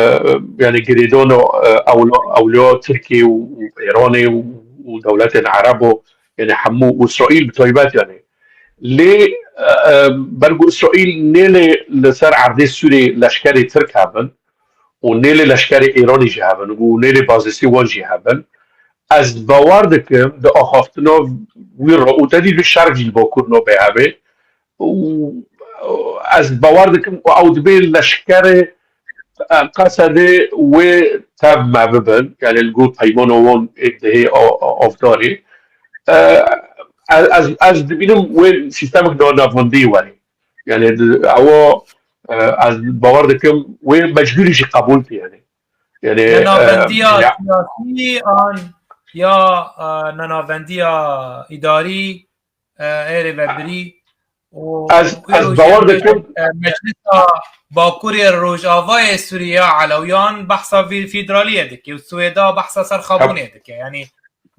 yani girêdana, e, ewla, ewla Tirkiye û, û Îranê û, û dewletên Erebo, yani hemû û Îsraîl bi taybet yani. Lê, e, e, ber ku Îsraîl nêlê li ser erdê Sûrê leşkerê Tirk hebin û nêlê leşkerê Îranê jî hebin û nêlê bazîsê wan jî hebin, ez bawer dikim di axaftina wî re û te dî vê şer jî li Bakur nabê hebe, û ez bawer dikim ku ew dibê leşkerê, e, Qesedê wê tev me bibin, yani li gor peymana wan ê dihê a-, a-, avdarê. E, ez, ez, ez dibînim wê sîstemek na-, navendî were. Yani di-, ewa, e, ez bawer dikim wê mecbûrî jî qebûl bike yani. Yani, e, Nenavendiya ya siyasî an ya, e, nenavendiya îdarî, e, ê rêvebirî û Ez, û ez êro jî bawer em bêjin, dikim. e, Meclisa Bakurê Rojavayê Sûriye ya Elewiyan behsa fî-, fîdraliyê dike û Swêda behsa serxabûnê dike. Yani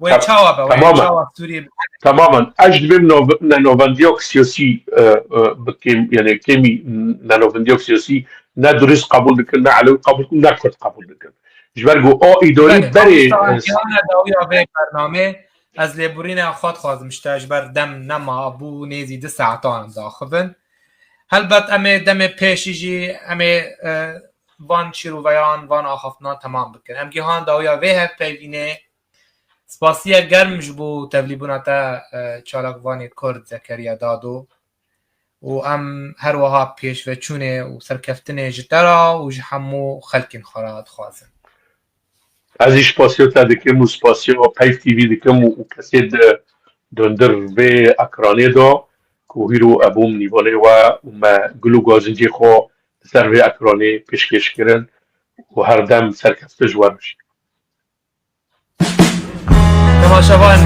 wê Tem-, çawa be, wê temamen. çawa Sûriye be? Temamen. Ez dibêm nov-, nenavendiyak siyasî, e, e, bi kêm-, yani kêmî nenavendiyak siyasî ne durist qebûl dikin, ne Elewî qebûl dikin, ne Kurd qebûl dikin. Ji ber ku o îdarî Belê, berê, mamosta, e, em gihane dawiya vê bernamê. Ez lêborîna xwe dixwazim ji te, ji ber dem nema bû nêzî du saetan em daxivin. Helbet em ê demê pêşî jî em ê, e, van şîroveyan, van axaftinan temam bikin. Em gihan dawiya vê hevpeyvînê. Spasiya germ ji bo tevlîbûna te, e, çalakvanê Kurd Zekeriya Dado. Û em her wiha pêşveçûnê û serkeftinê ji te re û ji hemû xelkên xwe re dixwazin. Ez jî spasiya te dikim û spasiya Peyv T V dikim û, û kesê di dundir vê ekranê de ku hîro ebûm nîvanê we û me gul û gazincê xwe li ser vê ekranê pêşkêş kirin û her dem serkeftin ji we re jî. Temaşevan,